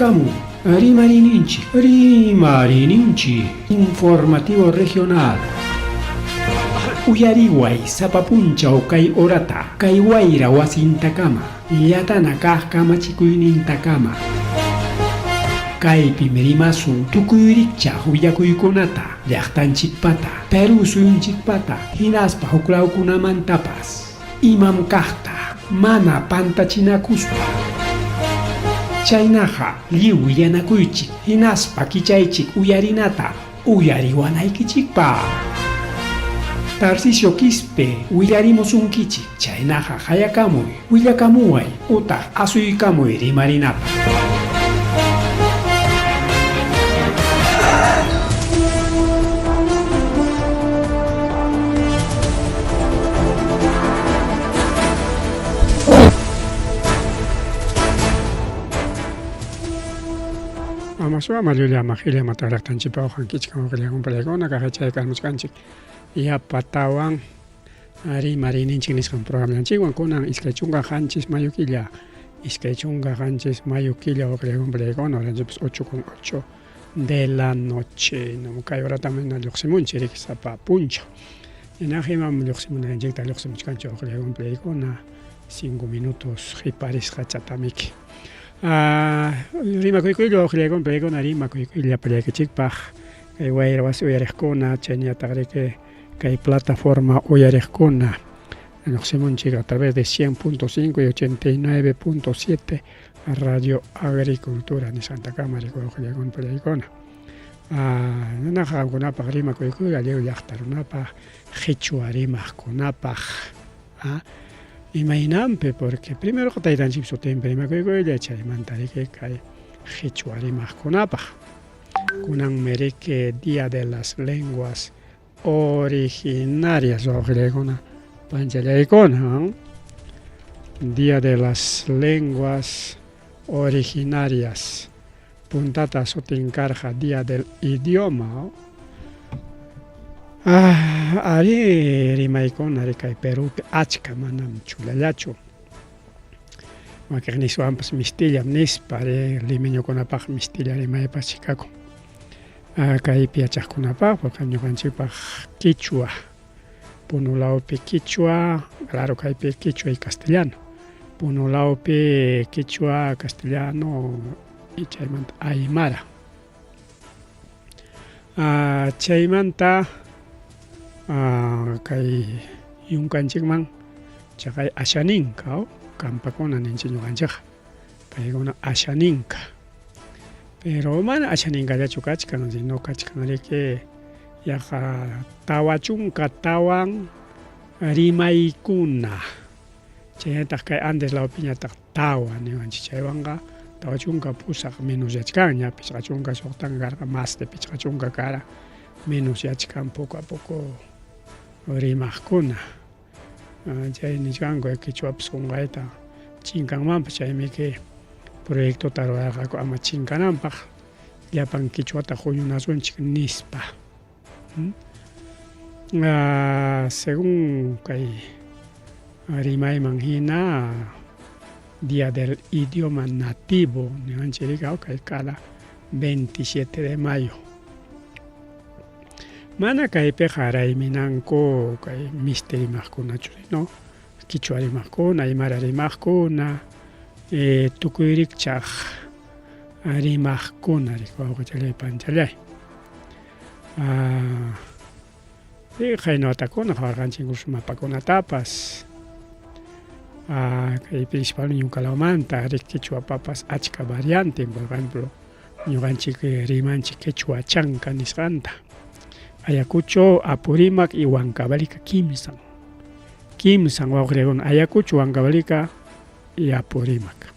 Hayakamu Rimariyninchik, Rimariyninchik Informativo Regional. Uyariway sapa punchaw kay horata, kay wayra wasintakama, llatana kaq kamachikuynintakama. Kaypim rimasun tukuy rikchaq willakuykunata, llaqtanchikpata, Perú suyunchikpata, hinaspa huklawkunamantapas. Imam kaqta mana pantachinakuspa. Chaynaqa lliw willanakuychik hinaspa kichaychik uyarinata uyariwanaykichikpaq. Tarcisio Quispe willarimusunkichik, chaynaqa qayakamuy, willakamuway utaq asuykamuy rimarinapaq. Ama suama llullama qillama taqraqtanchikpa uqankichik wawqillaykunpallaykuna kaqichay karmuchkanchik yapatawan rimariyninchik nisqan programanchikwan kunan 27 mayo killa 27 mayo killa wawqillaykunpallaykuna horanchikpas 8 con 8 de la noche no kay horatam hina lluqsimunchik riki sapa punchaw hinaqa imam lluqsimunallanchikta lluqsimuchkanchik wawqillaykunpallaykuna 5 minutos qiparisqachatamiki rimakuykuylla wawqillaykunpallaykuna rimakuykuylla llapallaykichikpaq kay wayra wasi uyariqkuna chayñataq riki kay plataforma uyariqkuna lluqsimunchik a través de 100.5 y 89.7 Radio Agricultura nisqantakama riki wawqillaykunpallaykuna nanaqa qamkunapaq rimakuykuylla lliw llaqta runapaq qhichwa rimaqkunapaq imaynanpi porque primeroqa taytanchikpa sutinpi rimakuykuylla chaymanta riki kay qhichwa rimaqkunapaq kunanmi riki Día de las Lenguas Originarias wawqillaykuna panchallaykuna Día de las Lenguas Originarias puntata sutin karqa Día del Idioma arí rimaykuna kay Perúpi achka manam chullallachu wakiq niswanpas mistillam nispa arí limeñokunapaq mistilla rimaypas chikakun kaypi yachaqkunapaq porque ñuqanchikpaq quichua Puno lawpi quichua claro kaypi quichua y castellano Puno lawpi quichua castellano y chaymanta aymara chaymanta kay yunkanchikman chaqay ashaninka kampakuna ninchik ñuqanchikqa paykuna ashaninka pero mana ashaninkallachu kachkan sino kachkan riki yaqa 44 rimaykuna chaynataq kay Andes lawpiñataq tawa niwanchik chaywanqa 48 menosyachkanña 56 karqa más de 50 kara menosyachkan poco a poco rimaqkuna chay nichkanku quichuapas qunqayta chinkanmanpas chaymiki proyectota rurarqaku ama chinkananpaq llapan quichuata huñunasunchik nispa según kay rimayman hina Día del Idioma Nativo niwanchik riki kay cada 27 de mayo mana kaypiqa rayminanku kay misti rimaqkunachu sino quichua rimaqkuna aymara rimaqkuna tukuy rikchaq rimaqkuna riki wawqichalay panchalay qayna watakuna qhawarqanchik incluso mapakunatapas kay principal yunka lawmanta riki quichuapapas achka varianten por ejemplo ñuqanchik rimanchik quechua chanka nisqanta Ayacucho, Apurímac y Huancavelica kimsan kimsan wawqillaykuna Ayacucho, Huancavelica y Apurímac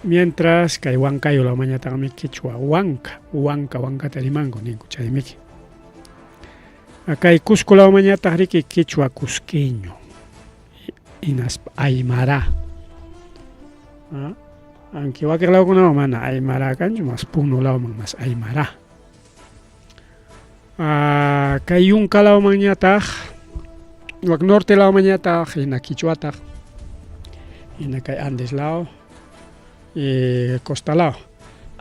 mientras kay Huancayo lawmanñataqmi quechua huanca huanca huancata rimanku ninku chaymiki kay Cusco lawmanñataq riki quechua cusqueño hinaspa aymara aunque wakiq lawkunawan mana aymara kanchu mas Puno lawman mas aymara kay yunka lawmanñataq wak norte lawmanñataq hina quichuataq hina kay Andes law. Costa law.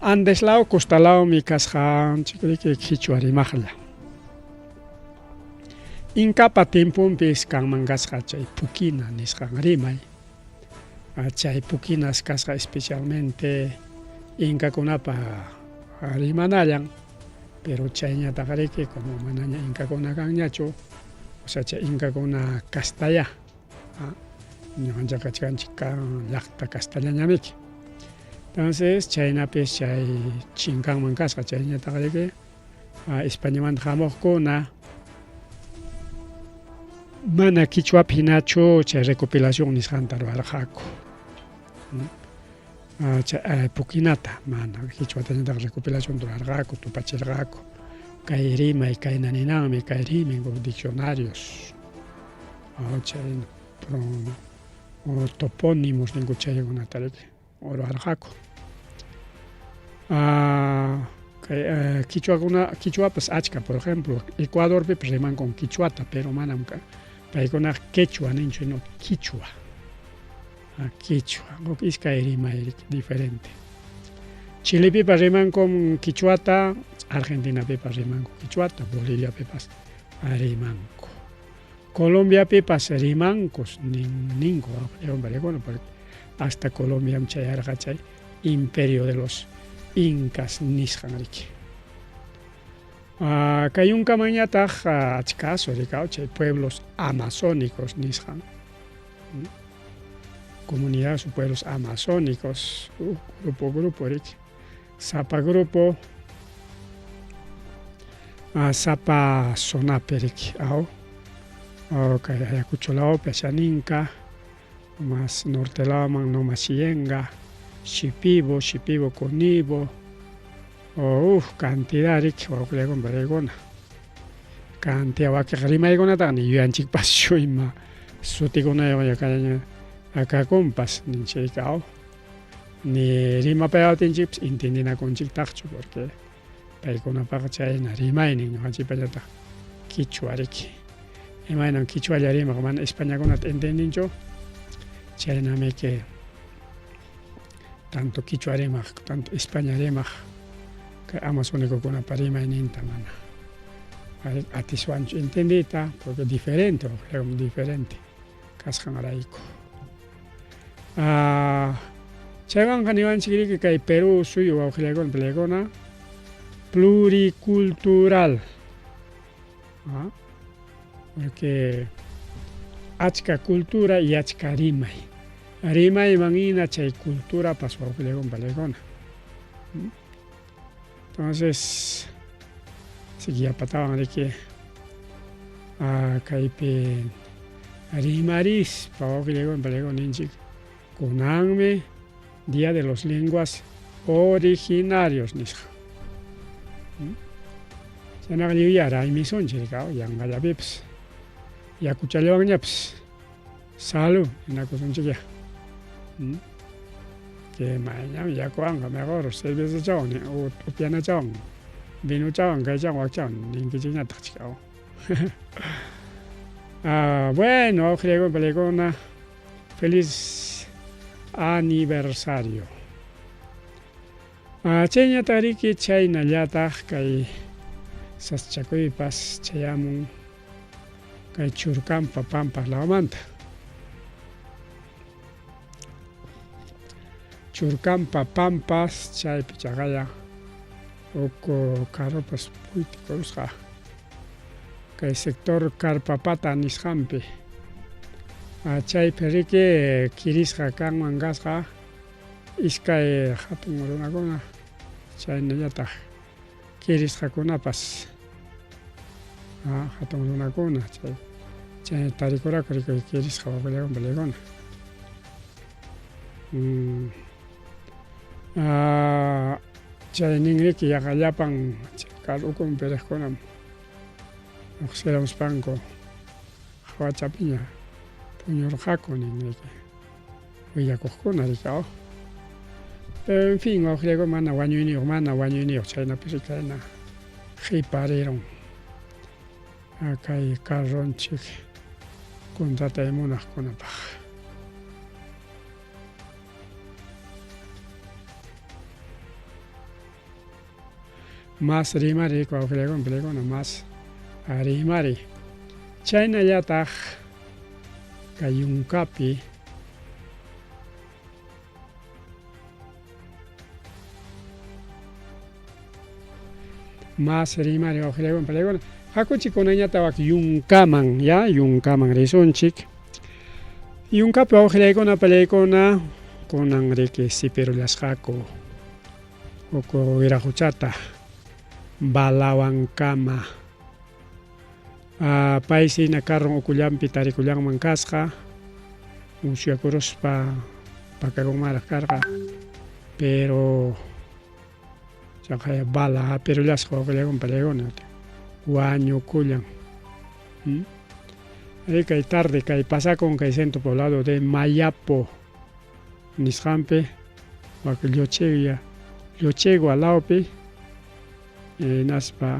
Andes law, costa lawmi kasqanchik riki qhichwa rimaqlla. Inkapa tiemponpis kanman kasqa chay pukina nisqan rimay. Chay pukinas kasqa especialmente inkakunapa rimanallan, pero chayñataq riki como manaña inkakuna kanñachu, o sea chay inkakuna kastaya ñuqanchik kachkanchik llaqta kastallañamiki. Entonces chaynapis chay chinkanman kasqa chayñataq riki Españamanta hamuqkuna mana quichwapi hinachu chay recopilación nisqanta ruwarqaku. Chay pukinata mana quichwatañataq recopilación ruwarqaku, tupachirqaku. Kay rimay kayna ninanmi, kay rimay diccionarios. Chay topónimos ninku chaykunata riki ruwarqaku. Kay quichwakuna quichwapas achka, por ejemplo, Ecuadorpipas rimanku quichwata, pero manam paykunaqa quechua ninchu, sino quichwa. Quichwa, huk iskay rimay diferente. Chilepipas rimankum quichwata, Argentinapipas rimanku quichwata, Boliviapipas rimanku. Colombiapipas rimankus ninku porque hasta Colombiam chayarqa chay imperio de los incas nisqan riki. Kay yunkamanñataq achkaso rikaw chay pueblos amazónicos nisqan. Comunidades o pueblos amazónicos, grupo grupo riki. Sapa grupo sapa zonapi riki aw. Kay Ayacucho lawpi Ashaninka, mas norte lawman Nomachiyenga, Shipibo, Shipibo Conibo, cantidad riki wawqillakuna pariykuna. Cantidad wakiqa rimaykunataqa ni yuyanchikpaschu ima sutikunayuq kakunpas ninchik aw. Ni rimapayawaptinchikpas entendinakunchiktaqchu porque paykunapaqa chayna rimaynin ñuqanchikpañataq quichwa riki. Imaynam quichwalla rimaq mana Españakunata entendinchu, chaynamiki tanto quichwa rimaq, tanto España rimaq kay amazónicokunapa rimayninta mana atiswanchu entendiyta porque diferente, diferente kasqanrayku. Chaywanqa niwanchik riki kay Perú suyu wawqillaykuna palaykuna pluricultural. Porque achka cultura y achka rimay. Rimayman hina chay culturapas wawqillaykuna palaykuna. Entonces, yapatawan riki kaypi rimarispa wawqillaykuna palaykuna ninchik kunanmi Día de los Lenguas Originarios nisqa. Chaynaqa lliwya raymisunchik yanqallapipas yakuchallawanñapas salud ninakusunchikya. Que mayñam yakuwanqa mejor cervezachawan upyanachawan vinochawan kaychawan wakchawan ninkichikñataq chikaw. Bueno, wawqillaykuna palaykuna, feliz aniversario. Chayñataq riki chaynallataq kay sasachakuypas chayamun kay Churcampa Pampas lawmanta. Churcampa Pampas chaypi chaqaya huk carropas puytikurusqa kay sector Carpapata nisqanpi. Chaypi riki kirisqa kanman kasqa iskay hatun runakuna chaynallataq kirisqakunapas hatun runakuna chay chay tarikuraku riki kirisqa wawqillaykuna palaykuna. Chay ninriki yaqa llapan chay carro ukunpi riqkunam lluqsiramuspanku hawachapiña puñurqaku ninriki willakuqkuna riki aw. Pero en fin, wawqillaykuna mana wañuyniyuq, mana wañuyniyuq chaynapi rikayna qiparirun kay carronchik contratay munaqkunapaq. Mas rimariy wawqillaykuna panaykuna mas rimariy. Chaynallataq kay yunkapi Mas rimari wawqillaykuna panaykuna. Hakuchik kunañata wak yunkaman ya yunkaman risunchik. Yunkapi wawqillaykuna panaykuna kunan riki sipirullasqaku huk wiraquchata balawankama. Paysi hina carron ukullanpi tarikullanman kasqa, musyakuruspa pakakunmanraq karqa, pero chaqay bala hapirullasqa wawqillakuna palaykuna wañukullan. Arí kay tarde kay pasakun kay centro poblado de Mayapo nisqanpi wak Llochegua Llochegua lawpi hinaspa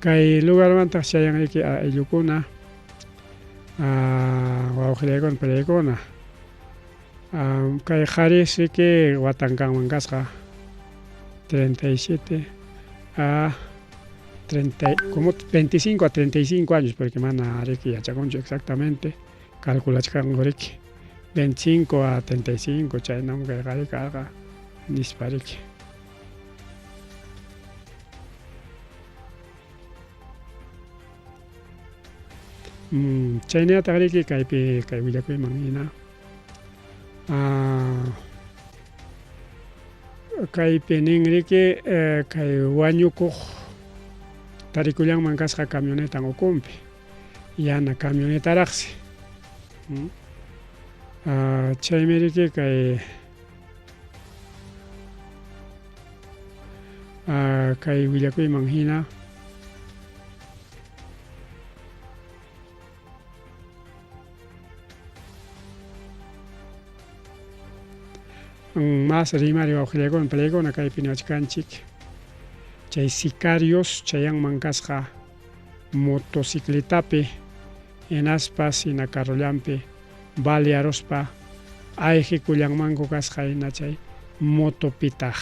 kay lugarmantaq chayanriki ayllukuna wawqillaykuna panaykuna kay qharis riki watan kanman kasqa 37 a 30 como 25 a 35 años porque mana riki yachakunchu exactamente calculachkanku riki 25 a 35 chaynam kay qhari karqa nispa riki. Chaynallataq riki kaypi kay willakuyman hina kaypi nin riki kay wañukuq tarikullanman kasqa camionetan ukunpi yana camionetaraqsi. Chaymi riki kay kay willakuyman hina mas rimari wawqillaykuna palaykuna kaypi niwachkanchik chay sicarios chayanman kasqa motocicletapi hinaspas hina carrollanpi balearuspa ayqikullanmanku kasqa hina chay motopitaq.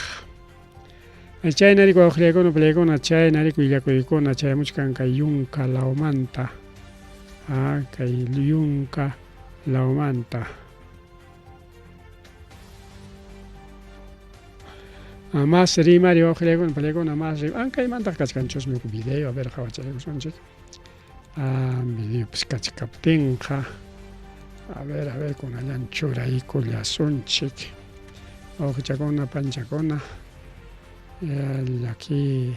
Chayna riki wawqillaykuna palaykuna chayna riki willakuykuna chayamuchkan kay yunka lawmanta kay yunka lawmanta. Mas rimari wawqillaykuna palaykuna mas rimari ankaymantaq kachkanchusmi huk video a ver qhawachaykusunchik. Videopas kachkaptinqa a ver a ver kunallan churaykullasunchik wawqichakuna panchakuna llakikunata.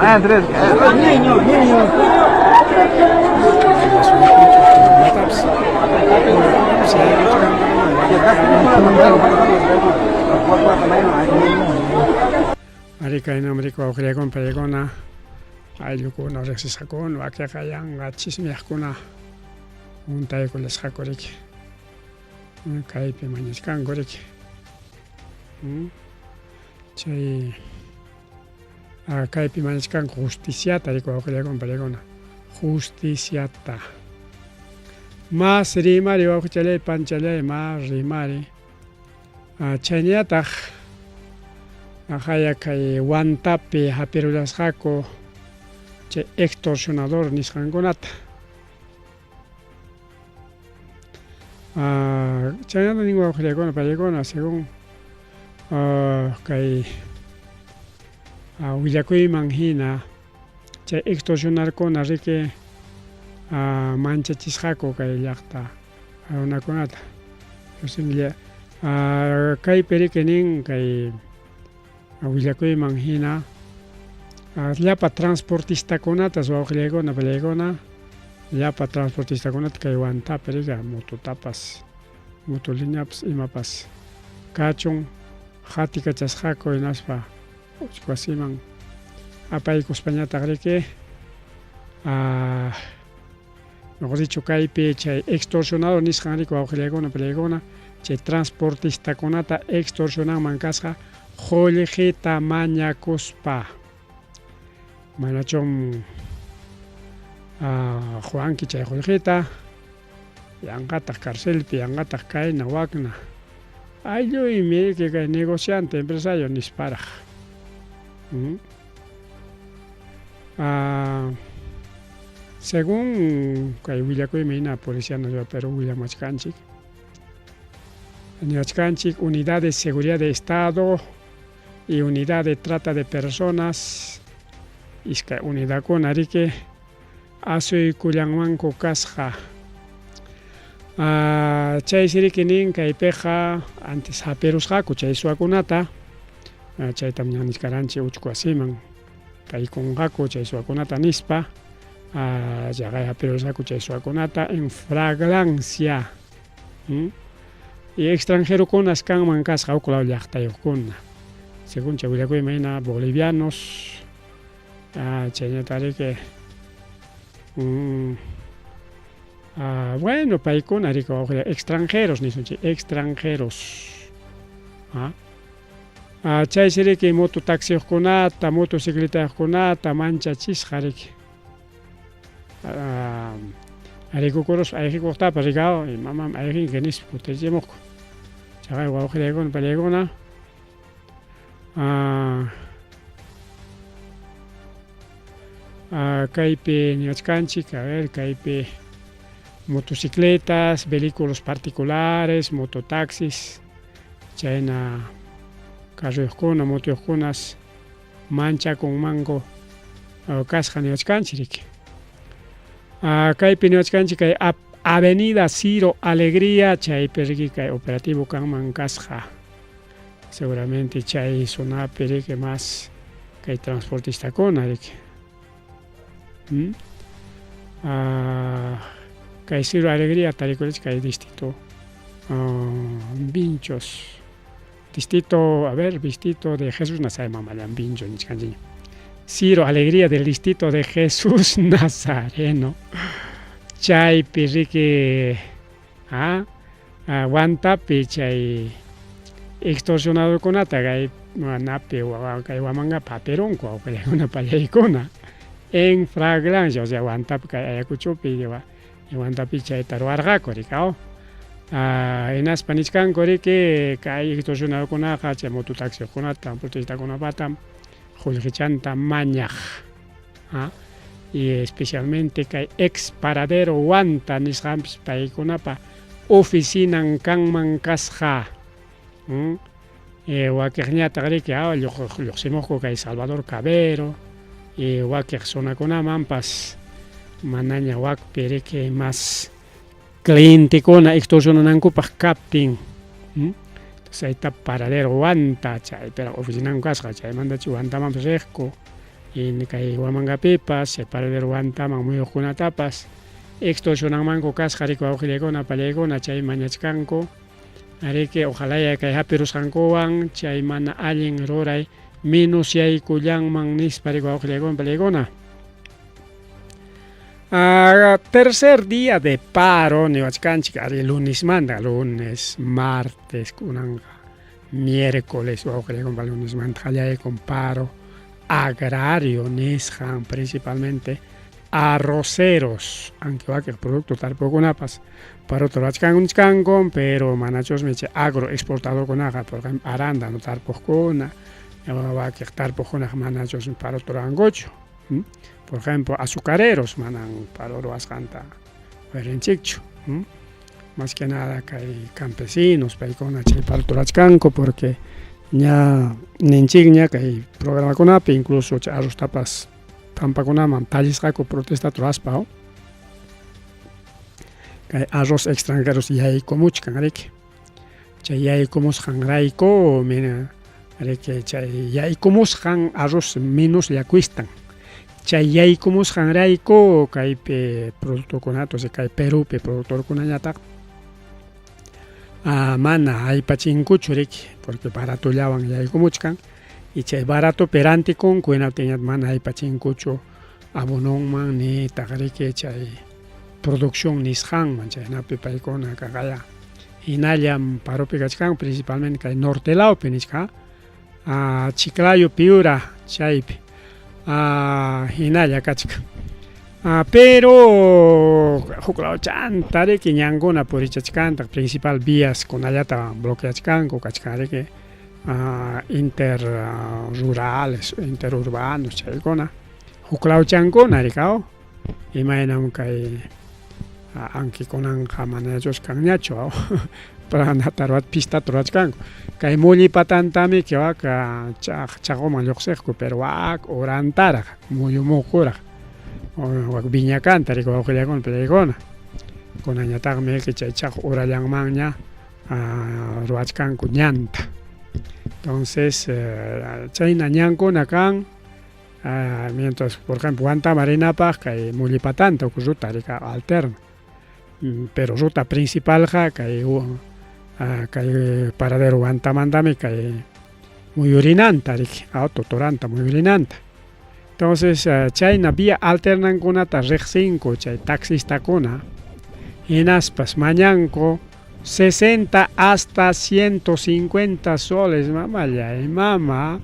Andrés, niño, niño. Ari kaynam riki wawqillaykuna paykuna ayllukuna riqsisqakuna wakinqa yanqa chismiyaqkuna huntaykullasqaku riki kaypi mañachkanku riki chay kaypi mañachkanku justiciata riki wawqillaykuna paykuna justiciata mas rimari wawqichallay panchallay mas rimari chaynallataq haya kay Huantapi hapirullasqaku chay extorsionador nisqankunata. Chaynata nin wawqillaykuna paykuna según kay willakuyman hina chay extorsionarkuna riki manchachisqaku kay llaqta runakunata. Kaypi riki nin kay willakuyman hina llapa transportistakunatas wawqillaykuna pallaykuna llapa transportistakunata kay Huantapi riki mototapas motolineapas imapas kachun qatikachasqaku hinaspa uchku wasiman apaykuspañataq riki mejor dicho kaypi chay extorsionador nisqan riki wawqillaykuna pallaykuna Chay transportistakunata extorsionanman kasqa qullqita mañakuspa. Manachum quwanki chay qullqita, yanqataq carcelpi, yanqataq kayna wakna. Aylluymi kay negociante, empresario nisparaq. Según kay willakuymi hina Policía Nacional Perú willamachkanchik, niwachkanchik Unidad de Seguridad de Estado y Unidad de Trata de Personas iskay unidadkuna riki asuykullanmanku kasqa. Chaysi riki nin kaypiqa antes hapirusqaku chay suwakunata, chaytam ña nichkaranchik uchku wasiman kaykunqaku chay suwakunata nispa, chaqay hapirusqaku chay suwakunata en fraglancia. Y extranjerokunas kanman kasqa huk law llaqtayuqkuna. Según chay willakuyman hina bolivianos, chayñata riki bueno paykuna riki extranjeros nisunchik, extranjeros. Chaysi riki moto taxiyuqkunata, motocicletayuqkunata manchachisqa riki. Rikukuruspa ayqikuqtapas rikaw imamam ayqinki nispa kutichimuqku. Chaqay wawqillaykuna pallaykuna kaypi niwachkanchik, a ver, kaypi motocicletas, vehículos particulares, mototaxis, chayna carroyuqkuna, motoyuqkunas manchakunmanku kasqa niwachkanchik riki. Kaypi niwachkanchik kay Avenida Ciro Alegría, chaypi riki kay operativo kanman kasqa. Seguramente chay zonapi riki mas kay transportistakuna riki. Kay Ciro Alegría tarikurichik kay distrito Vinchos. Distrito, a ver, distrito de Jesús Nazareno, mamallan Vincho nichkanchikña. Ciro Alegría del distrito de Jesús Nazareno. Chaypi riki Huantapi chay extorsionadorkunata kay napi kay Huamangapa hapirunku awqallaykuna pallaykuna en fraglancia, o sea Huantapi kay Ayacuchopi Huantapi chayta ruwarqaku rikaw. Hinaspa nichkanku riki kay extorsionadorkunaqa chay mototaxikunata transportistakunapatam qullqichanta mañaq. Y especialmente kay ex paradero Huanta nisqanpis paykunapa oficinan kanman kasqa. Wakiqñataq riki lluqsimuqku kay Salvador Cabero y wakiq zonakunamanpas manaña wakpi riki mas clientekuna extorsionanankupaq kaptin. Entonces ahí paradero Huanta, chaypiraq oficinanku kasqa, chaymantachu Huantamanpas riqku y kay Huamangapipas, chay paradero Huantaman muyuqkunatapas extorsionanmanku kasqa riki wawqillaykuna pallaykuna chay mañachkanku. Ariki ojalá kay hapirusqankuwan chay mana allin ruray menusyaykullanman nispa riki wawqillaykuna pallaykuna. Tercer día de paro niwachkanchik ari lunesmanta, lunes, martes, kunanqa miércoles wawqillaykuna lunesmanta qallaykun paro agrario nisqan, principalmente arroceros, aunque wakiq producto tarpukunapas parota ruwachkanku nichkanku, pero manachusmi chay agroexportadorkunaqa, por ejemplo arándano tarpuqkuna, wakiq tarpuqkunaqa manachusmi parota ruwankuchu. Por ejemplo, azucareros manan paro ruwasqanta uyarinchikchu. Más que nada kay campesinos paykuna chay parota ruwachkanku porque ña ninchikña kay programakunapi incluso chay arroztapas pampakunaman tallisqaku protestata ruwaspa. Kay arroz extranjeros yaykumuchkan riki. Chay yaykumusqanrayku riki chay yaykumusqan arroz menoslla cuestan. Chay yaykumusqanrayku kaypi productokunata, o sea kay Perupi productorkunañataq mana aypachinkuchu riki, porque baratollawan yaykumuchkan y chay baratopi rantikunku hinaptinñataq mana aypachinkuchu abononman nitaq riki chay producción nisqanman, chaynapi paykuna kaqaya Hinallam paropi kachkan principalmente kay norte lawpi nichka Chiclayo, Piura chaypi hinalla kachkan. Pero huk lawchanta riki ñankuna purichachkantaq principal vías kunallata bloqueachkanku kachkan riki inter rurales, interurbanos chaykuna huk lawchankuna rikaw imaynam kay ankikunanqa manachus kanñachu planata ruwach pistata ruwachkanku kay mulli patantami wak chaquman lluqsiqku pero wak urantaraq muyumukuraq wak viñakanta riki wawqillakuna pallaykuna kunanñataqmi chay chaqu urallanmanña ruwachkanku ñanta entonces chayna ñankuna kan mientras por ejemplo Huantama rinapaq kay mulli patanta huk ruta rika alterna pero ruta principalqa kay kay paradero Huantamantami kay muyurinanta riki totoranta muyurinanta entonces chayna vía alternankunata riqsinku chay taxistakuna hinaspas mañanku 60 hasta 150 soles mamallay mama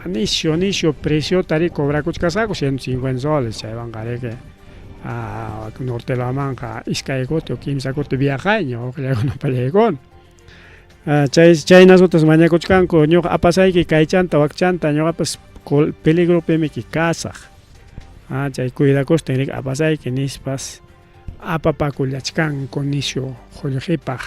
nisyu nisyu preciota ri cobrakuchkasqaku 150 soles chaywanqa riki norte lawmanqa iskay kuti o kimsa kuti viajayña wawqillaykuna pallaykuna chay chaynasutas mañakuchkanku ñuqa apasayki kaychanta wakchanta ñuqapas peligropimiki kasaq chay cuidakustin riki apasayki nispas apapakullachkanku nisyu qullqipaq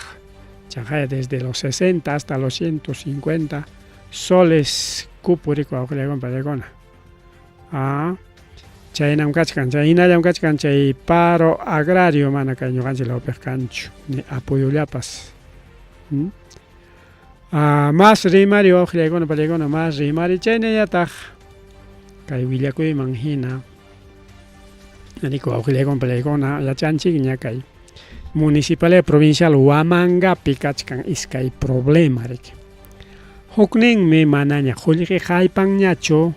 chaqay desde los 60 hasta los 150 soles cupo riki wawqillaykuna pallaykuna chaynam kachkan chay hinallam kachkan chay paro agrario mana kay ñuqanchik lawpiqa kanchu ni apoyollapas mas rimari wawqillaykuna pallaykuna mas rimari chaynallataq kay willakuyman hina riku wawqillaykuna pallaykuna yachanchikña kay municipalidad provincial Huamangapi kachkan iskay problema riki hukninmi manaña qullqi haypanñachu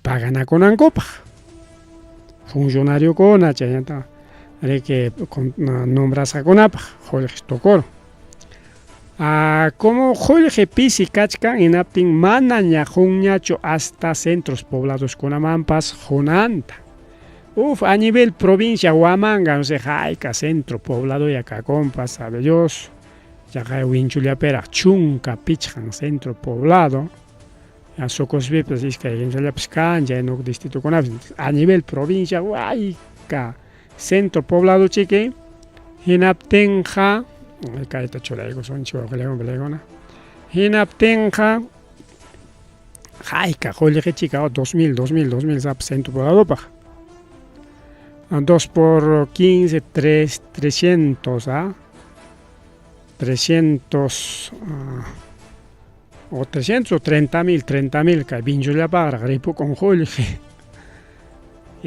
paganakunankupaq funcionariokuna chaynata riki nombrasqakunapaq qullqi tukurun como qullqi pisi kachkan hinaptin manaña qunñachu hasta centros pobladoskunamanpas qunanta uf a nivel provincia Huamanga no sé hayka centro pobladoya kakunpas sabe Dios chaqay Huinchullapiraq 15 centro poblado Socospipas iskay kimsallapas kan chay huk distritokunapis a nivel provincia wayka centro poblado chiki hinaptinqa kayta churaykusunchik wawqillaykuna pallaykuna hinaptinqa hayka qullqichika 2000 2000 2000 sapa centro pobladopaq 2 por 15 3 300 300 o 300 o 30 mil 30 mil kay Vinchullapaqraq ripukun qullqi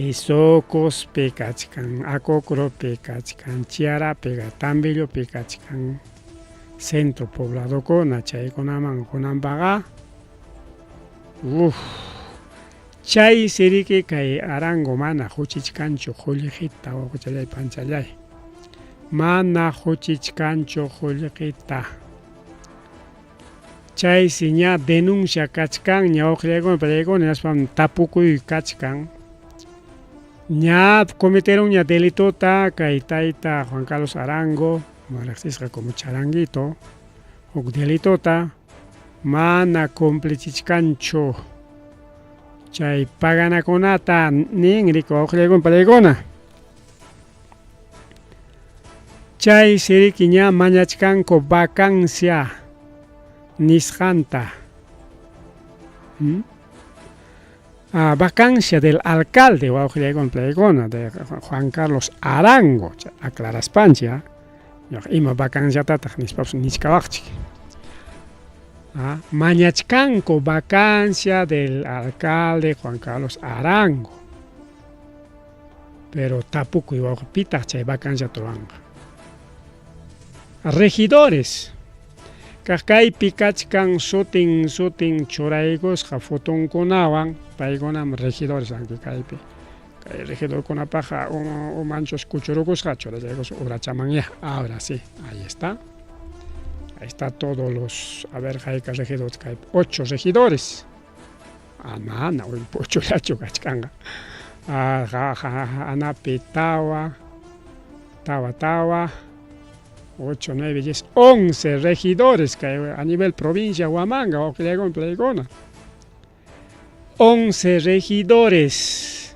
y Socospi kachkan Acocropi kachkan Chiarapi Tambillopi kachkan centro pobladokuna chaykunaman qunanpaqa uf chaysi riki kay Arango mana huchichkanchu qullqita wawqichallay panchallay mana huchichkanchu qullqita chaysi ña denuncia kachkanña wawqillaykuna pallaykuna hinaspam tapukuy kachkan ña cometeronña delitota kay tayta Juan Carlos Arango riqsisqa como Charanguito huk delitota mana cumplichichkanchu chay paganakunata nin riki wawqillaykuna pallaykuna chaysi riki ña mañachkanku vacancia nisqanta vacancia del alcalde wawqillaykuna pallaykuna de Juan Carlos Arango aclaraspanchik ima vacanciatataq nispapas nichkawaqchik mañachkanku vacancia del alcalde Juan Carlos Arango pero tapukuy wawqi pitaq chay vacanciata ruwanqa regidores kaq kaypi kachkan sutin sutin churaykusqa fotonkunawan paykunam regidores anki kaypi. Kay regidorkunapaqqa umanchus kuchurukusqa churachaykus urachamanyá. Ahora sí, ahí está. Ahí está todos los, a ver, hayka regidor, kay ocho regidores. Ah, mana, ochollachu kachkanqa. Ah, anapi tawa, tawa, tawa, 8, 9, 10, 11 regidores kay a nivel provincia Huamanga, wawqillaykuna, palaykuna. 11 regidores.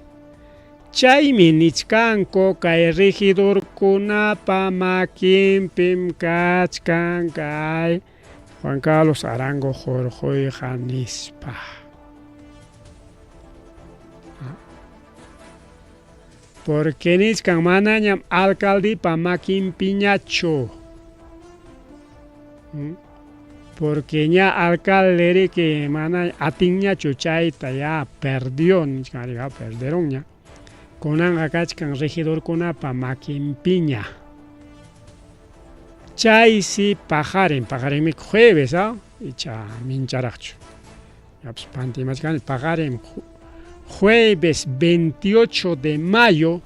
Chaymi nichkanku kay regidorkunapa makinpim kachkan kay Juan Carlos Arango hurquyqa nispa. Porque nichkan manañam alcaldipa makinpiñachu. Porque ña alcalde riki mana atinñachu chayta ya perdió nichkan ya perderonña. Kunanqa kachkan regidorkunapa makinpiña. Chaysi paqarin, paqarinmi jueves, ¿ah? Icha mincharaqchu. Ya pues pantimachkani paqarin jueves 28 de mayo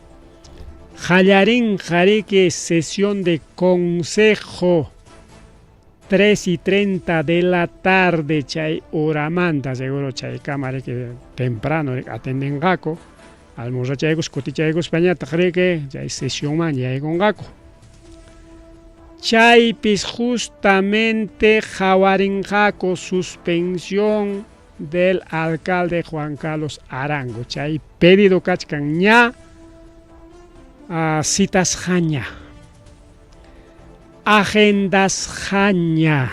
qallarinqa riki sesión de consejo 3:30 de la tarde chay horamanta seguro chaykama riki temprano atendenqaku almorrachaykus kutichaykuspañataq riki chay sesionman yaykunqaku. Chaypis justamente qhawarinqaku suspensión del alcalde Juan Carlos Arango. Chay pedido kachkan ña citasqaña, agendasqaña.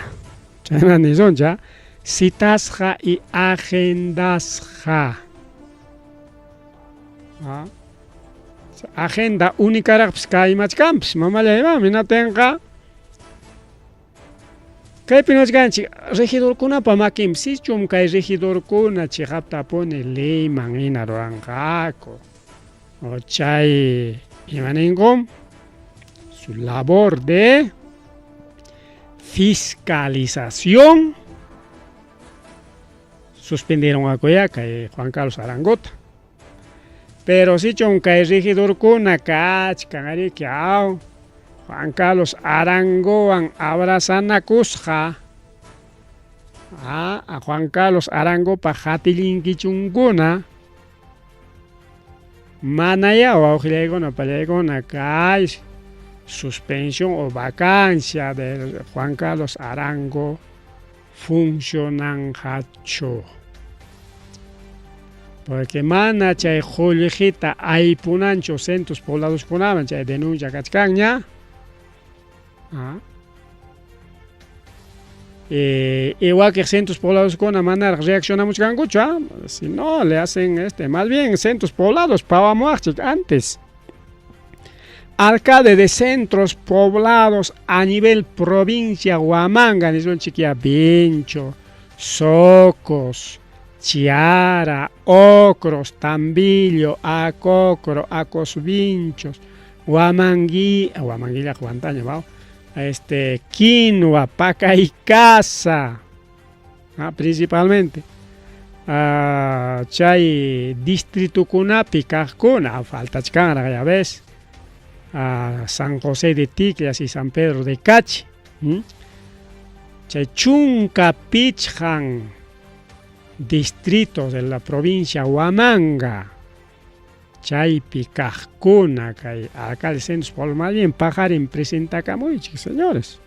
Chayman nisuncha, citasqa y agendasqa. Agenda únicaraqpis kaymachkanpis, mamallaymanmi hinaptinqa kaypi nichkanchik regidorkunapa makinpi sichum kay regidorkuna chiqaptapuni leyman hina ruranqaku o chay ima ninkum su labor de fiscalización suspendieronqaku kay Juan Carlos Arangota. Pero sichum kay regidorkuna kachkan ariki aw Juan Carlos Arangowan abrazanakusqa a Juan Carlos Arangopa hatillinkichunkuna manaya wawqillaykuna pallaykuna kay suspensión o vacancia de Juan Carlos Arango funcionanqachu. Porque mana chay qullqita aypunanchu centros pobladoskunaman chay denuncia kachkanña. Igual que centros pobladoskuna manaraq reaccionamuchkankuchu, si no le hacen más bien centros poblados pawamuaqchik antes. Alcalde de centros poblados a nivel provincia Huamanga, nisunchik ya Vincho, Socos, Chiara, Ocros, Tambillo, Acocro, Acosvinchos, Huamangui, Huamanguilla, Huantaña, ¿va? Quinua, Pacaycasa, principalmente. Chay distritukunapi kaqkuna, faltachkanraq ya ves. San José de Ticllas y San Pedro de Cachi. Chay chunka pichqan distritos de la provincia Huamanga. Chaypi kaqkuna kay alcalde centros poblados más bien paqarin presentakamuychik, señores.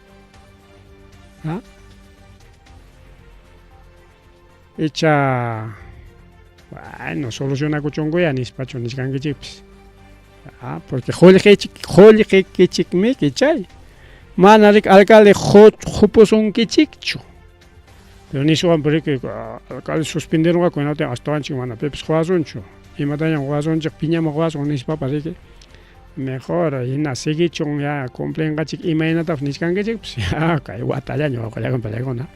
¿Ah? Icha, bueno, solucionakuchunkuya nispachu nichkankichikpis. Porque qullqikichikmiki chay. Mana rik alcalde qupusunkichikchu. Pero niswan riki alcalde suspenderonqaku hinaptin astawanchik mana pipis quwasunchu. Imatañam quwasunchik piñama quwasun nispapas riki mejor hina siguichun ya cumplinqachik imaynatapas nichkankichikpis ya kay watallaña wawqillaykuna pallaykuna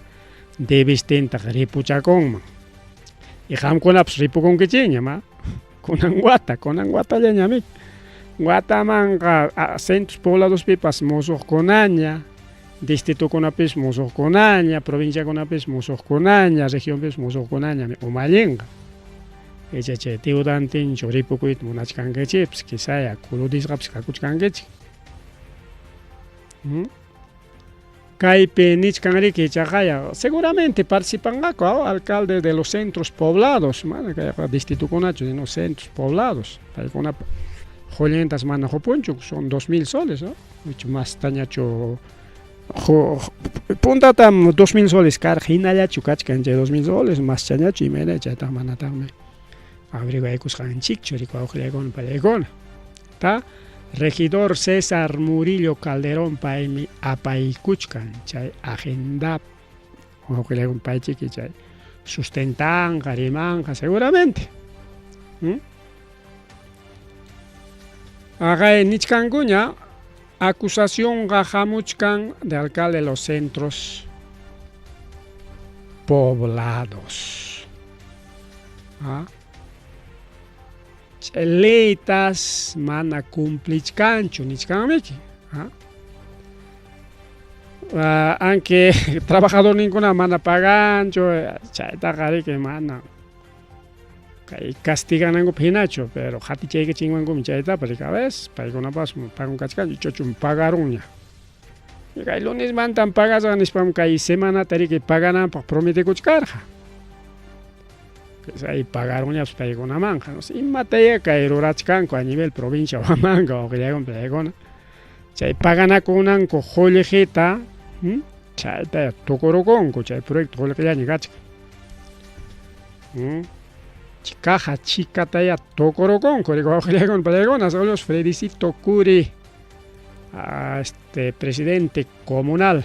debistintaq ripuchakunman. Y qamkunapas ripukunkichikña ma kunan wata, kunan watallañami. Watamanqa centros pobladospipas musuqkunaña, distritukunapis musuqkunaña, provinciakunapis musuqkunaña, regionpis musuqkunaña umallinqa. Icha chay deudantinchu ripukuyta munachkankichikpas, quizaya kuludisqapas kakuchkankichik. Kaypi nichkan riki ichaqaya seguramente participanqaku alcalde de los centros poblados, mana kayqa distritokunachu, sino centros poblados. Paykunapa qullqintas mana qupunchu, son 2000 soles, ¿no? Icha mastañachu puntatam 2000 soles karqa, hinallachu kachkan chay 2000 soles, maschañachu imayna chaytaqa manataqmi averiguaykusqanchikchu riki wawqillaykuna pallaykuna. Ta regidor César Murillo Calderón paymi apaykuchkan chay agenda wawqillaykuna paychiki chay sustentanqa rimanqa seguramente. Aqay nichkankuña acusacionqa hamuchkan de alcalde de los centros poblados. ¿Ah? Chay leytas mana cumplichkanchu nichkanmiki. ¿Ah? Aunque trabajadorninkuna mana paganchu, chaytaqa riki mana kay castiganankupaq hinachu, pero hatichaykachinwankumi chaytapas riki a veces paykunapas pagun kachkanchu, ichachu pagarunña. Kay lunesmantam pagasaq nispam kay semanata riki pagananpaq prometekuchkarqa. Ay pagarunñapas paykunamanqa, no sé, imataya kay rurachkanku a nivel provincia Huamanga wawqillaykuna paykuna. Chay paganakunanku qullqita, chayta tukurukunku, chay proyecto qullqillaña kachkan. Caja chikataya tukurukunku, riki wawqillaykuna paykuna, saludos Fredicito Curi, a este presidente comunal.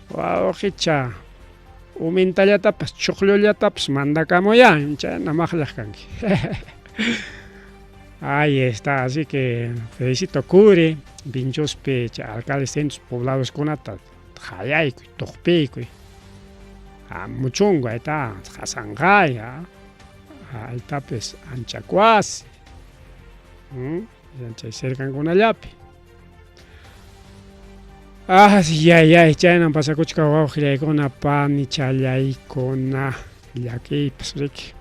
Wawqicha, umintallatapas chuqllullatapas mandakamuya, chayna maqllaq kanki. Ahí está, así que Fredicito Curi, Vinchuspi chay alcalde centros poblados kunata qayaykuy, tuqpiykuy. Muchungo, ahí está, Hasanqay, ahí está pues Anchacuasi, chay cercankunallapi. Ay, chaynam pasakuchka wawqillaykuna, panichallaykuna, llakiypas riki.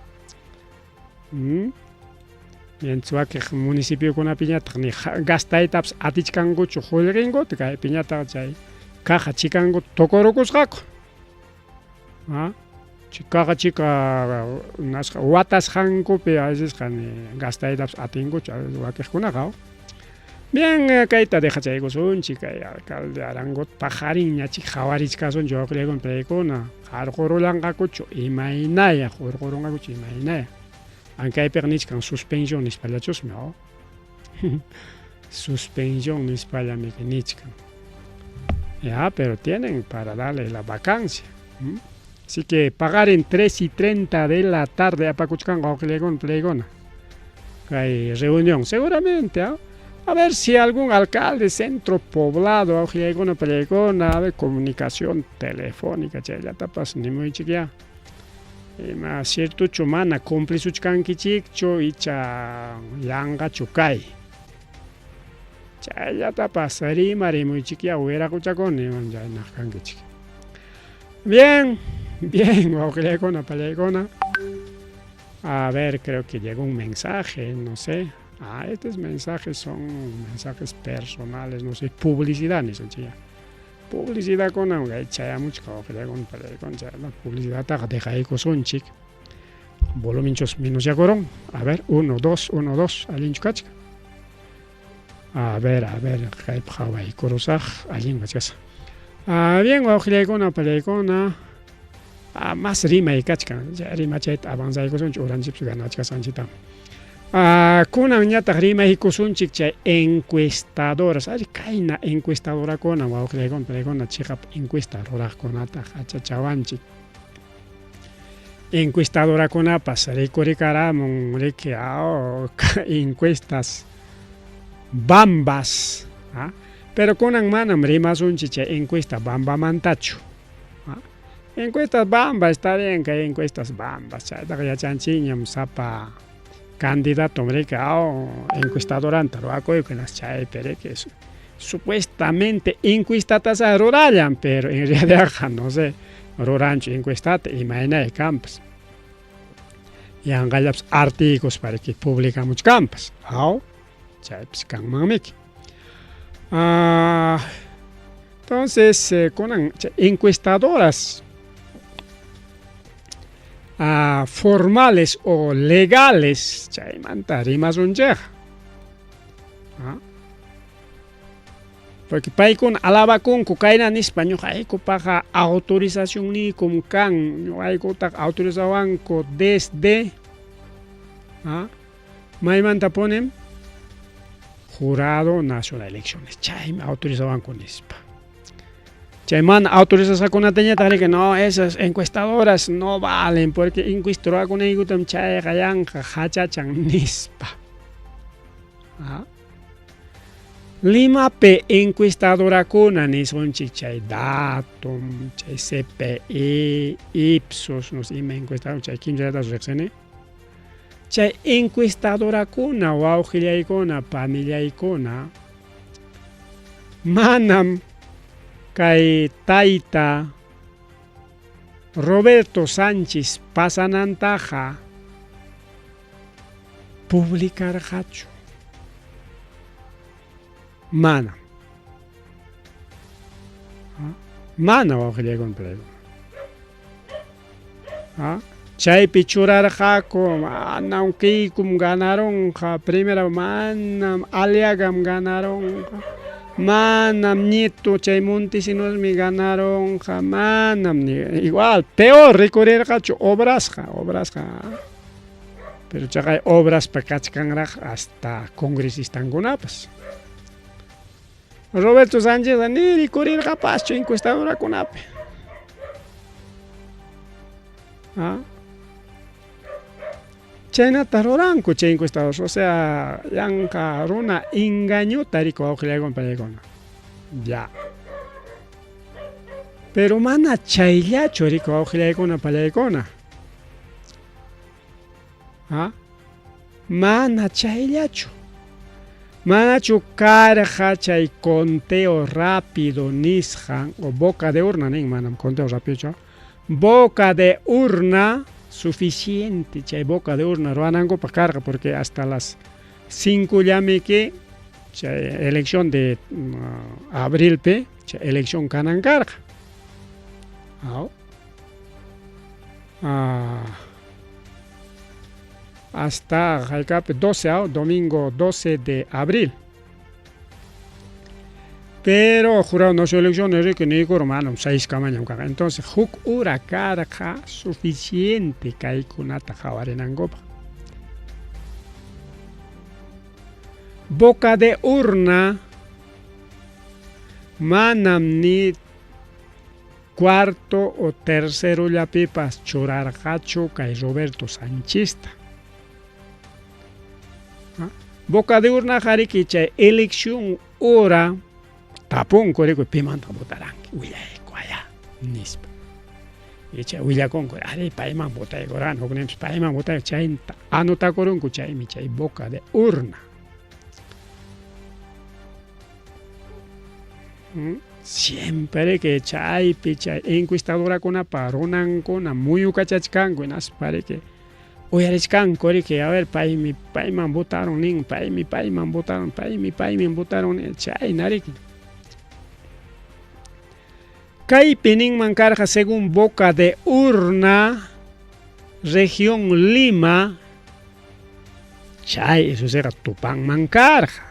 Mientras wakiq municipiokunapiñataq ni gastaytapas atichkankuchu qullqinkuta, kaypiñataq chay caja chikankuta tukurukusqaku. Chay caja chika nasqa watasqankupi a veces ni gastaytapas atinkuchu a veces wakiqkunaqa. Bien, kayta dejachaykusunchik, kay alcalde Arangot paqarinñachik qhawarichkasunchik wawqillaykuna paykuna, qarqurullanqakuchu imaynaya, hurqurunqakuchu imaynaya. Aunque kaypiqa nichkan suspensión nispallachusmi, Suspensión nispallami nichkan. Ya, pero tienen para darle la vacancia. Así que pagar en 3:30 de la tarde apakuchkanqa wawqillaykuna paykuna. Kay reunión seguramente, ¿ah? A ver si algún alcalde centro poblado wawqillaykuna pallaykuna, a ver comunicación telefónica chayllatapas nimuychik ya. Ima ciertochu mana cumplisuchkankichikchu icha yanqachu kay. Chayllatapas rimarimuychik ya wiraquchakuni chaynaq kankichik. Bien, bien, wawqillaykuna pallaykuna. A ver, creo que llegó un mensaje, no sé. Ah, estos mensajes son mensajes personales, no sé, publicidad ni son ya. Publicidad con chayamuchka wawqillaykuna pallaykuna, la publicidad taqa dejaykusunchik. Volumenchus menos yakurun. A ver, 1, 2, 1, 2, allinchu kachka. A ver, kaypi qhawaykurusaq, allin kachkasqa. Bien, wawqillaykuna pallaykuna. Más rimay kachkan, rimachayta avanzaykusunchik uranchikpas ganachkasqanchikta. Kunanñataq rimaykusunchik chay encuestadoras, ari kayna encuestadorakuna wawqillaykuna pallaykuna chiqap encuesta ruraqkunata hachachawanchik. Encuestadorakunapas rikurikaramun riki encuestas bambas, pero kunan manam rimasunchik chay encuesta bambamantachu. Encuestas bamba, está bien que hay encuestas bambas, chaytaqa yachanchikñam sapa candidato riki encuestadoranta ruwakuyku chaypi riki supuestamente encuestatas rurallan, pero en realidad no sé, ruranchu encuestata imaynaya kanpas. Yanqallapas artiykuspa riki publicamuchkanpas. Aw, chaypis kanmanmiki. Ah, entonces, eh, kunan encuestadoras ah, formales o legales chaymanta rimasunchikqa. Ah. Porque paykuna alabakunku kayna nispa ñuqaykupaqa autorizacionniykum kan ñuqaykutaq autorizawanku desde ah, maymantapunim Jurado Nacional de Elecciones chaymi autorizawanku nispa. Chay mana autorizasqakunatañataq riki no esas encuestadoras no valen porque encuesta ruwakunaykutam chayqa yanqa hachachan nispa. Ah. Limapi encuestadorakuna nisunchik chay Datum, chay CPI, Ipsos, no sé ima encuestador, chay kimsallatas riqsini. Chay encuestadorakuna, wawqillaykuna, panillaykuna, manam kay tayta Roberto Sánchez pasanantaqa publicarqachu. Manam. Mana wawqillaykuna palaykuna. Chaypi churarqaku manam Keikom ganarunqa, primero manam Aliagam ganarunqa, manam Nieto chay Montesinosmi ganarunqa, manam igual peor rikurirqachu obrasqa, obrasqa. Pero chaqay obraspa kachkanraq hasta congresistankunapas. Roberto Sánchez ni rikurirqapaschu encuestadorakunapi. ¿Ah? Chaynata ruranku chay encuestadores, o sea, yanqa runa engañota riku wawqillaykuna pallaykuna. Ya. Pero mana chayllachu riku wawqillaykuna pallaykuna. ¿Ah? Mana chayllachu. Manachu karqa chay conteo rápido nisqan o boca de urna nin, manam conteo rápido boca de urna suficiente chay boca de urna ruwanankupaq karqa porque hasta las 5 llamiki chay elección de uh, abrilpi chay elección kanan karqa. Aw. Ah, hasta haykapi 12 aw, domingo 12 de abril. Pero jurado no elecciones riki niykur manam 6 kamañam kanqa. Entonces huk hora karqa suficiente kaykunata qhawarinankupaq. Boca de urna manam ni cuarto o tercerollapipas churarqachu kay Roberto Sanchista. Boca de urna riki chay elección hora tapunku rikuy pimanta votaranki willayku allá nispa. Y chay willakunku ari payman votaykurani hukninpas payman votay chayta anotakurunku chaymi chay boca de urna. Siempre que chaypi chay encuestadorakunapa runankuna muyukachachkanku hinaspa riki uyarichkanku riki a ver paymi payman votaron nin paymi payman votaron paymi paymi votaron nin chayna riki. Kaypi ninman karqa según boca de urna región Lima chay eso tupanman karqa.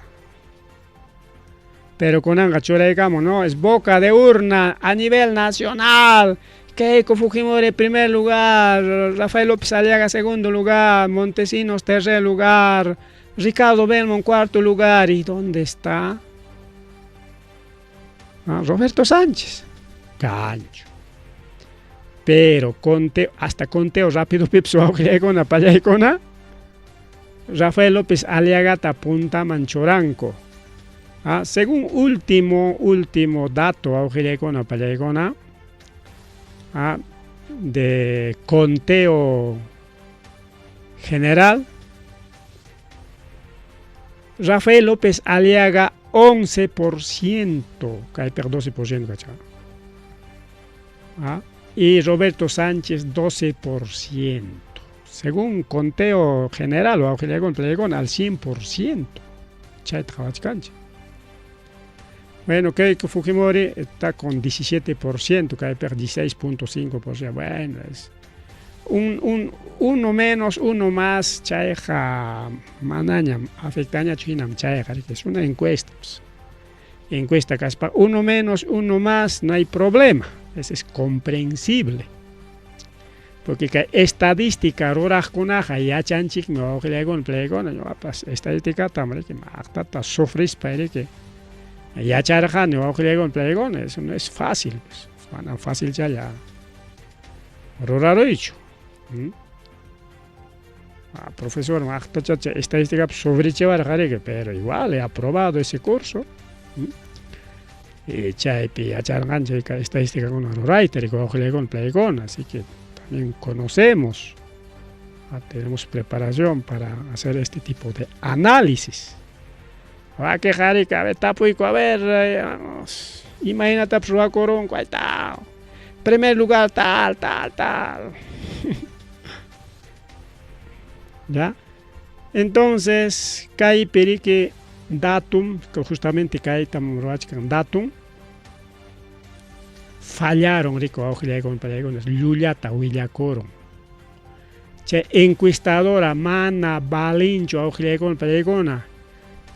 Pero kunanqa churaykamun, no, es boca de urna a nivel nacional. Keiko Fujimori primer lugar, Rafael López Aliaga segundo lugar, Montesinos tercer lugar, Ricardo Belmont cuarto lugar. ¿Y dónde está? Ah, Roberto Sánchez. Cancho. Pero conteo, hasta conteo rápido pipsu wawqillaykuna pallaykuna. Rafael López Aliagata puntaman churanku. Ah, según último, último dato, wawqillaykuna pallaykuna, ah, de conteo general, Rafael López Aliaga 11%, kaypiqa 12% kachkan. Ah, y Roberto Sánchez 12%. Según conteo general wawqillaykuna palaykuna al 100%. Chayta qhawachkanchik. Bueno, Keiko Fujimori está con 17%, kaypiqa 16.5%. Bueno, es uno menos, uno más, chayqa manañam afectañachu hinam chayqa, es una encuesta. Pues. Encuesta kaspa, uno menos, uno más, no hay problema. Ese es comprensible. Porque kay estadística ruraqkunaqa yachanchikmi wawqillaykuna palaykuna, ñuqapas estadísticata riki maqtata sufrispa riki yacharqani wawqillaykuna palaykuna, eso no es fácil, pues, manam fácil challa ruraruychu. Ah, profesor maqtachacha estadística sufrichiwarqa riki, pero igual he aprobado ese curso. Y chaypi yacharqanchik estadísticakuna rurayta riki wawqillaykuna palaykuna, así que también conocemos, tenemos preparación para hacer este tipo de análisis. Wakiqa riki, a ver, tapuyku, a ver, vamos, imaynatapas ruwakurunku, ahí está. Primer lugar, tal, tal, tal. ¿Ya? Entonces, kaypi riki datum, que justamente kaytam ruwachkan datum, fallaron riki wawqillaykuna palaykuna, llullata willakurun. Chay encuestadora mana valinchu wawqillaykuna palaykuna.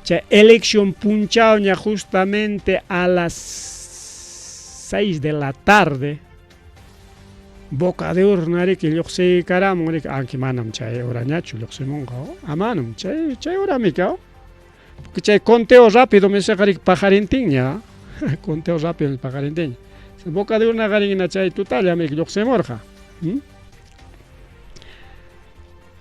Chay elección punchawña justamente a las 6 de la tarde, boca de urna riki lluqsiykaramun riki, aunque manam chay horañachu lluqsimunqa, amanam chay horamika, porque chay conteo rápido nisqa riki paqarintinña, conteo rápido paqarintinña. Boca de urna qarina chay tutalla lluqsimurqa.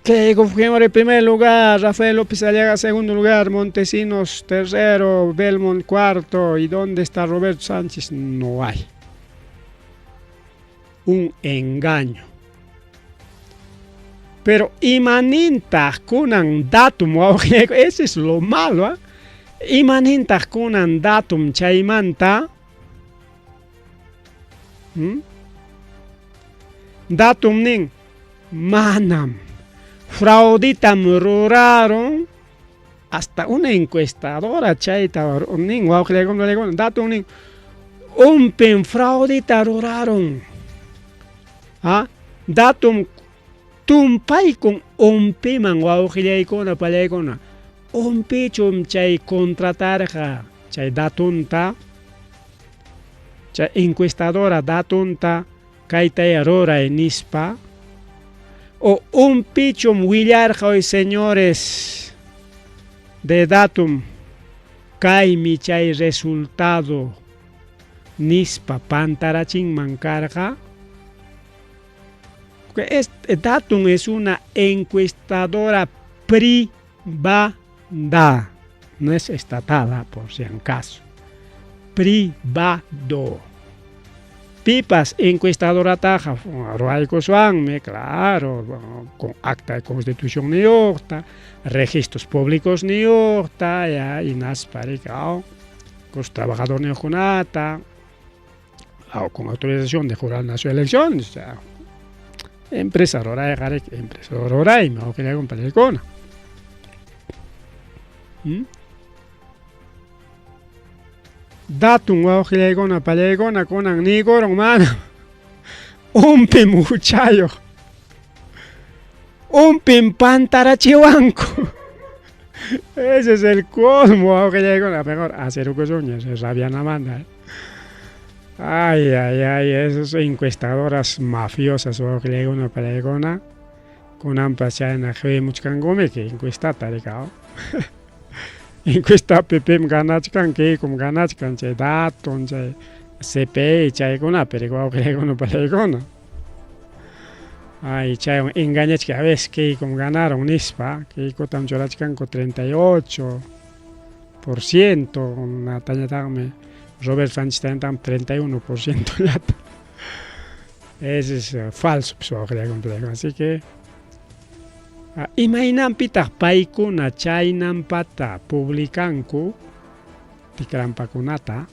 Keiko Fujimori primer lugar, Rafael López Aliaga segundo lugar, Montesinos tercero, Belmont cuarto. ¿Y dónde está Roberto Sánchez? No hay. Un engaño. Pero imanintaq kunan datum, ese es lo malo, ¿eh? Imanintaq kunan datum chaymanta. Datum nin manam frauditam ruraron hasta una encuestadora chayta nin wawqillaykuna datum nin umpin fraudita ruraron. ¿Ah? Datum tumpaykun umpiman wawqillaykuna palaykuna umpichum chay contratarqa chay datunta chay encuestadora datunta kaytaya ruray nispa o umpichum willarqa hoy señores de datum kaymi chay resultado nispa pantarachinman karqa. Este datum es una encuestadora privada, no es estatal, por si acaso. Privado. Pipas encuestadora taja, ruwaykuswanmi, claro, con acta de constitución niyuqta, registros públicos niyuqta, ya, hinaspa con trabajador niyuqkunata, o con autorización de Jurado Nacional de Elecciones, o sea, empresa rurayqa riki, empresa ruraymi wawqillaykuna palaykuna. Datum wawqillaykuna palaykuna kunan niykurun mana umpim huchayuq, umpim pantarachiwanku. Ese es el colmo wawqillaykuna, mejor hacerukusunña rabianamanta. Ay, ay, ay, esas encuestadoras mafiosas wawqillaykuna palaykuna kunanpas chayna qiwimuchkankumiki encuestata rika. Encuestapi pim ganachkan, Keikom ganachkan, chay datum, chay CPI, chaykunapi riki wawqillaykuna palaykuna. Ay, chaywan engañachka a veces Keikom ganaron nispa, Keikotam churachkanku 38%, natañataqmi Robert Sánchez tañataqmi 31% llata. Ese es falso, pues, wawqillaykuna palaykuna. Así que imaynanpitaq paykuna chaynampata publicanku tikrampakunata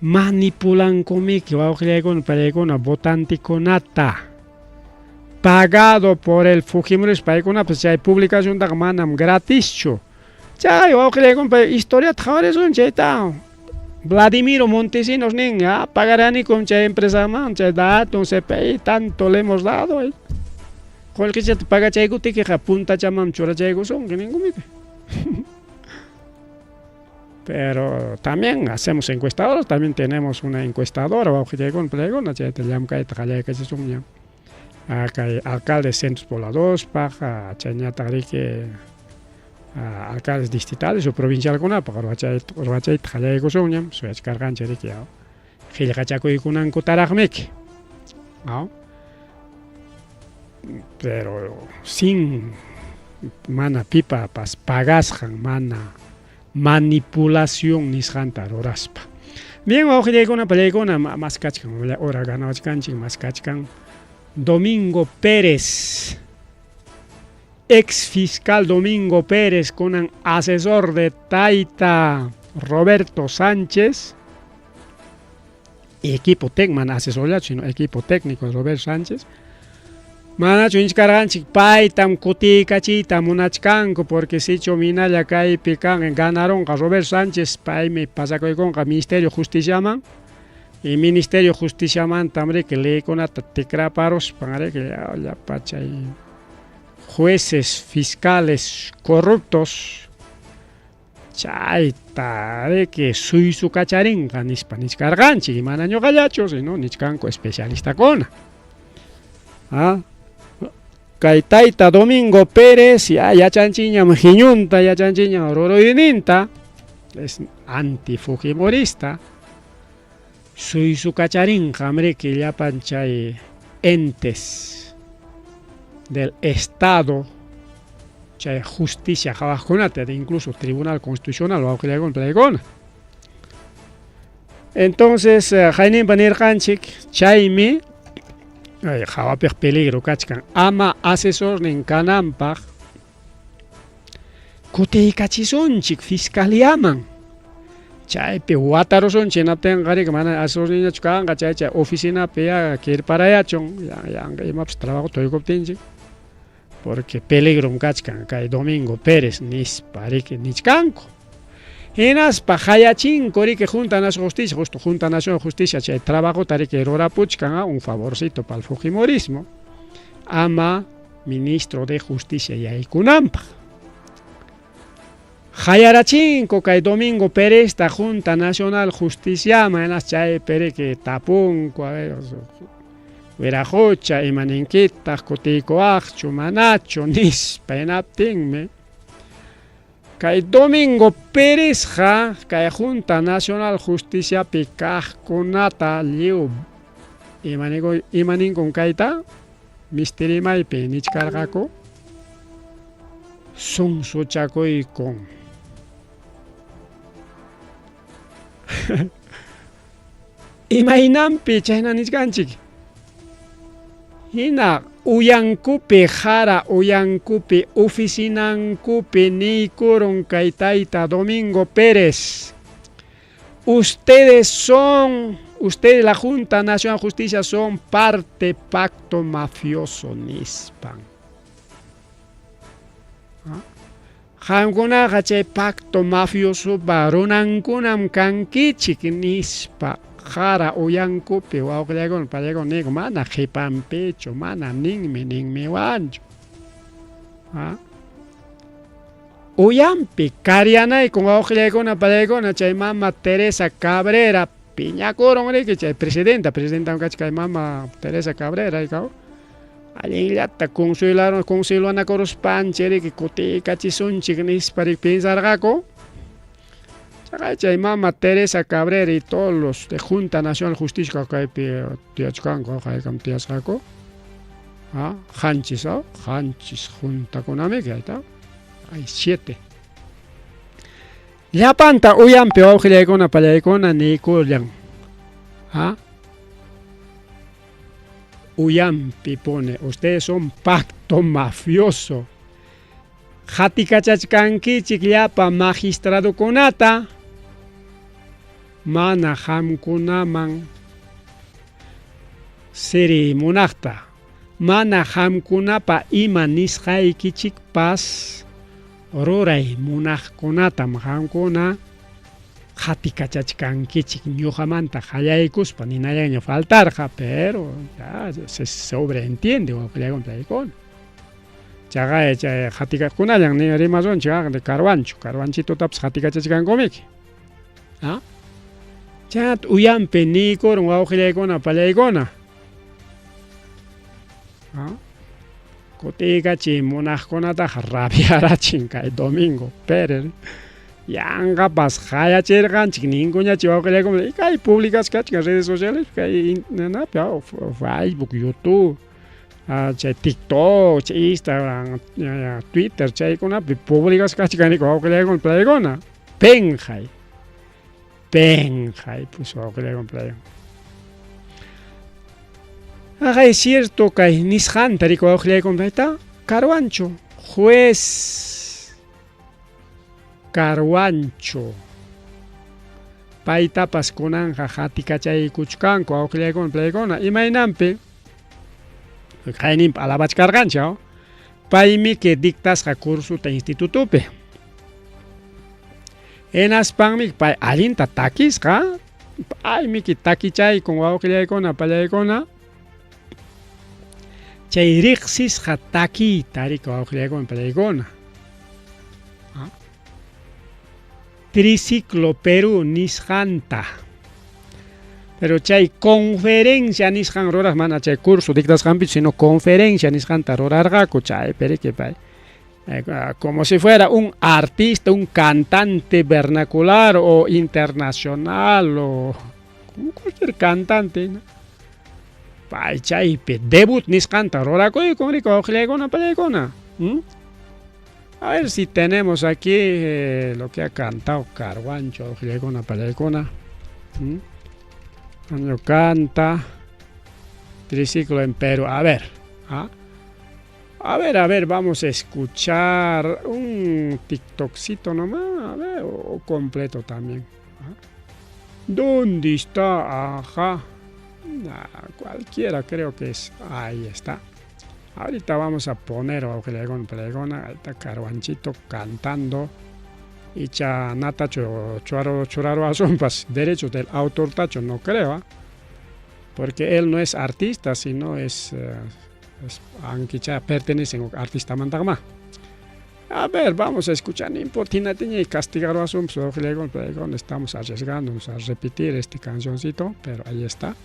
manipulankumiki wawqillaykuna palaykuna votantekunata. Pagado por el Fujimorista paykunapas chay publicaciontaqa manam gratischu. Chay wawqillaykuna historiata qhawarisun chayta. Vladimiro Montesinos nin, ah, pagaranikum chay empresaman, chay dato, CPI, tanto le hemos dado. Qullqichata pagachaykuptikiqa puntachaman churachaykusunki ninkumiki. Pero también hacemos encuestadoras, también tenemos una encuestadora, wawqillaykuna, pallaykuna, chayta llamkayta qallaykachisunña. Kay alcaldes centros pobladospaq, chayñataq riki alcaldes distritales o provincialkunapaq ruwachayta qallaykusunñam, suyachkarqanchik riki qillqachakuykunankutaraqmiki. Pero sin mana pipapas pagasqan, mana manipulación nisqanta ruraspa. Bien, wawqillaykuna, pallaykuna, maskachkan, hora ganawachkanchik, maskachkan Domingo Pérez, ex fiscal Domingo Pérez, kunan asesor de Taita Roberto Sánchez, equipo técnico, mana asesorllachu, sino equipo técnico de Roberto Sánchez. Manachu inchkarqanchik paytam kutiykachiyta munachkanku, porque sichu minalla kaypi kan ganarunqa Roberto Sánchez, paymi pasakuykunqa Ministerio Justiciaman, y Ministerio Justiciamantam riki leykunata tikraparuspan riki llapa chay jueces fiscales corruptos chayta riki suysukacharinqa nispa nichkarqanchik, y mana ñuqallachu, sino nichkanku especialistakuna. Kay tayta Domingo Pérez ya yachanchiñam hiñunta, yachanchiñam ruruyninta, es antifujimorista, suysukacharinqam riki llapan chay entes del Estado, chay justicia qhawaqkunata, incluso Tribunal Constitucional wawqillaykuna, pallaykuna. Entonces, hayninpa nirqanchik, chaymi hawapiq peligro kachkan, ama asesornin kananpaq kutiykachisunchik fiscaliaman, chaypi watarusunchik, hinaptinqa riki mana asesorninñachu kanqa, chay chay oficinapi ya kirparayachun, yanqa imapas trabajo tuykuptinchik, porque peligrom kachkan kay Domingo Pérez nispa riki nichkanku. Hinaspa hayachinku riki Junta Nacional Justicia, justo Junta Nacional Justicia chay trabajota riki rurapuchkan, un favorcito pa'l fujimorismo, ama ministro de Justicia yaykunanpaq. Hayarachinku kay Domingo Pérezta Junta Nacional Justiciaman, hinas chaypi riki tapunku, a ver, wiraqucha imaninkitaq kutiykuwaqchu manachu nispa, hinaptinmi kay Domingo Pérezqa kay Junta Nacional Justiciapi kaqkunata lliw imaninkun kayta mistirimaypi nichkarqaku sunsuchakuykun. Imaynanpi chayna nichkanchik? Hina uyankupi, jara uyankupi, oficinankupi niykurun kay tayta Domingo Pérez. Ustedes son, ustedes la Junta Nacional de Justicia son parte pacto mafioso nispan. Qamkunaqa chay pacto mafioso runankunam kankichik nispa jara uyankupi wawqillaykuna pallaykuna niyku, mana qhipanpichu, mana ninmi ninmiwanchu. Uyanpi karianaykun wawqillaykuna pallaykuna chay mama Teresa Cabrera piñakurun riki chay presidenta, presidenta kachka mama Teresa Cabrera ikaw. Allinllata consuelanakuruspanchik riki kutiykachisunchik nispa riki pensarqaku. Chaqay chay mama Teresa Cabrera y todos los de Junta Nacional Justicia kaypi tiyachkanku, haykam tiyasqaku. Hanchis, hanchis juntakunamiki ayta. Hay 7. Llapanta uyanpi wawqillaykuna pallaykuna niykullan. Uyanpi pone, ustedes son pacto mafioso. Hatikachachkankichik llapa magistradukunata, mana qamkunaman siri munaqta. Mana qamkunapa ima nisqaykichikpas ruray munaqkunatam qamkuna qatikachachkankichik ñuqamanta qallaykuspa ninallanña faltarqa, pero ya se sobreentiende wawqillaykuna paykuna. Chaqay chay qatikaqkunallan ni rimasunchik ah, de Carhuancho, Carhuanchitotapas qatikachachkankumiki. Ah? Chat uyampi niykurun wawqillaykuna pallaykuna. Ah? Kutiykachiy munaqkunataqa rabiarachin kay Domingo Pérez. Yanqapas qayachirqanchik ninkuñachi wawqillaykuna. Kay publicasqa kachkan redes sociales kay napi Facebook, YouTube, chay TikTok, chay Instagram, Twitter chaykunapi publicasqa kachkan wawqillaykuna pallaykuna. Penqay. Penqay pues wawqillaykuna pallaykuna. Aqay es cierto kay nisqanta riku wawqillaykuna payta Carhuancho juez Carhuancho paytapas kunanqa qatikachaykuchkanku wawqillaykuna pallaykuna imaynanpi qayninpi alabachkarqanchik paymi que dictasqa cursuta institutopi hinaspanmi pay allinta takisqa paymiki takichaykun wawqillaykuna pallaykuna chay riqsisqa takiyta riki wawqillaykuna pallaykuna Triciclo Perú nisqanta. Pero chay conferencia nisqan ruraq mana chay curso dictasqanpichu, sino conferencia nisqanta rurarqaku chaypi riki pay. Como si fuera un artista, un cantante vernacular o internacional o como cualquier cantante, ¿no? Pay chaypi debut nisqanta rurakuykun riki wawqillaykuna pallaykuna. ¿Mm? A ver si tenemos aquí lo que ha cantado Carhuancho, wawqillaykuna pallaykuna. ¿Mm? Año canta Triciclo en Perú. A ver, ¿ah? A ver, a ver, vamos a escuchar un TikTokcito nomás, a ver, o completo también. ¿Ah? ¿Dónde está? Ajá. Ah, cualquiera creo que es. Ahí está. Ahorita vamos a poner wawqillaykuna pallaykuna, ahí está Carhuanchito cantando. Icha natacho chuaro churaruasunpas derechos del autor tacho, no creo, ¿ah? Porque él no es artista, sino es ankicha pertenecen artista mantaqma. A ver, vamos a escuchar, no importa, y castigar a estamos arriesgándonos a repetir este cancioncito, pero ahí está.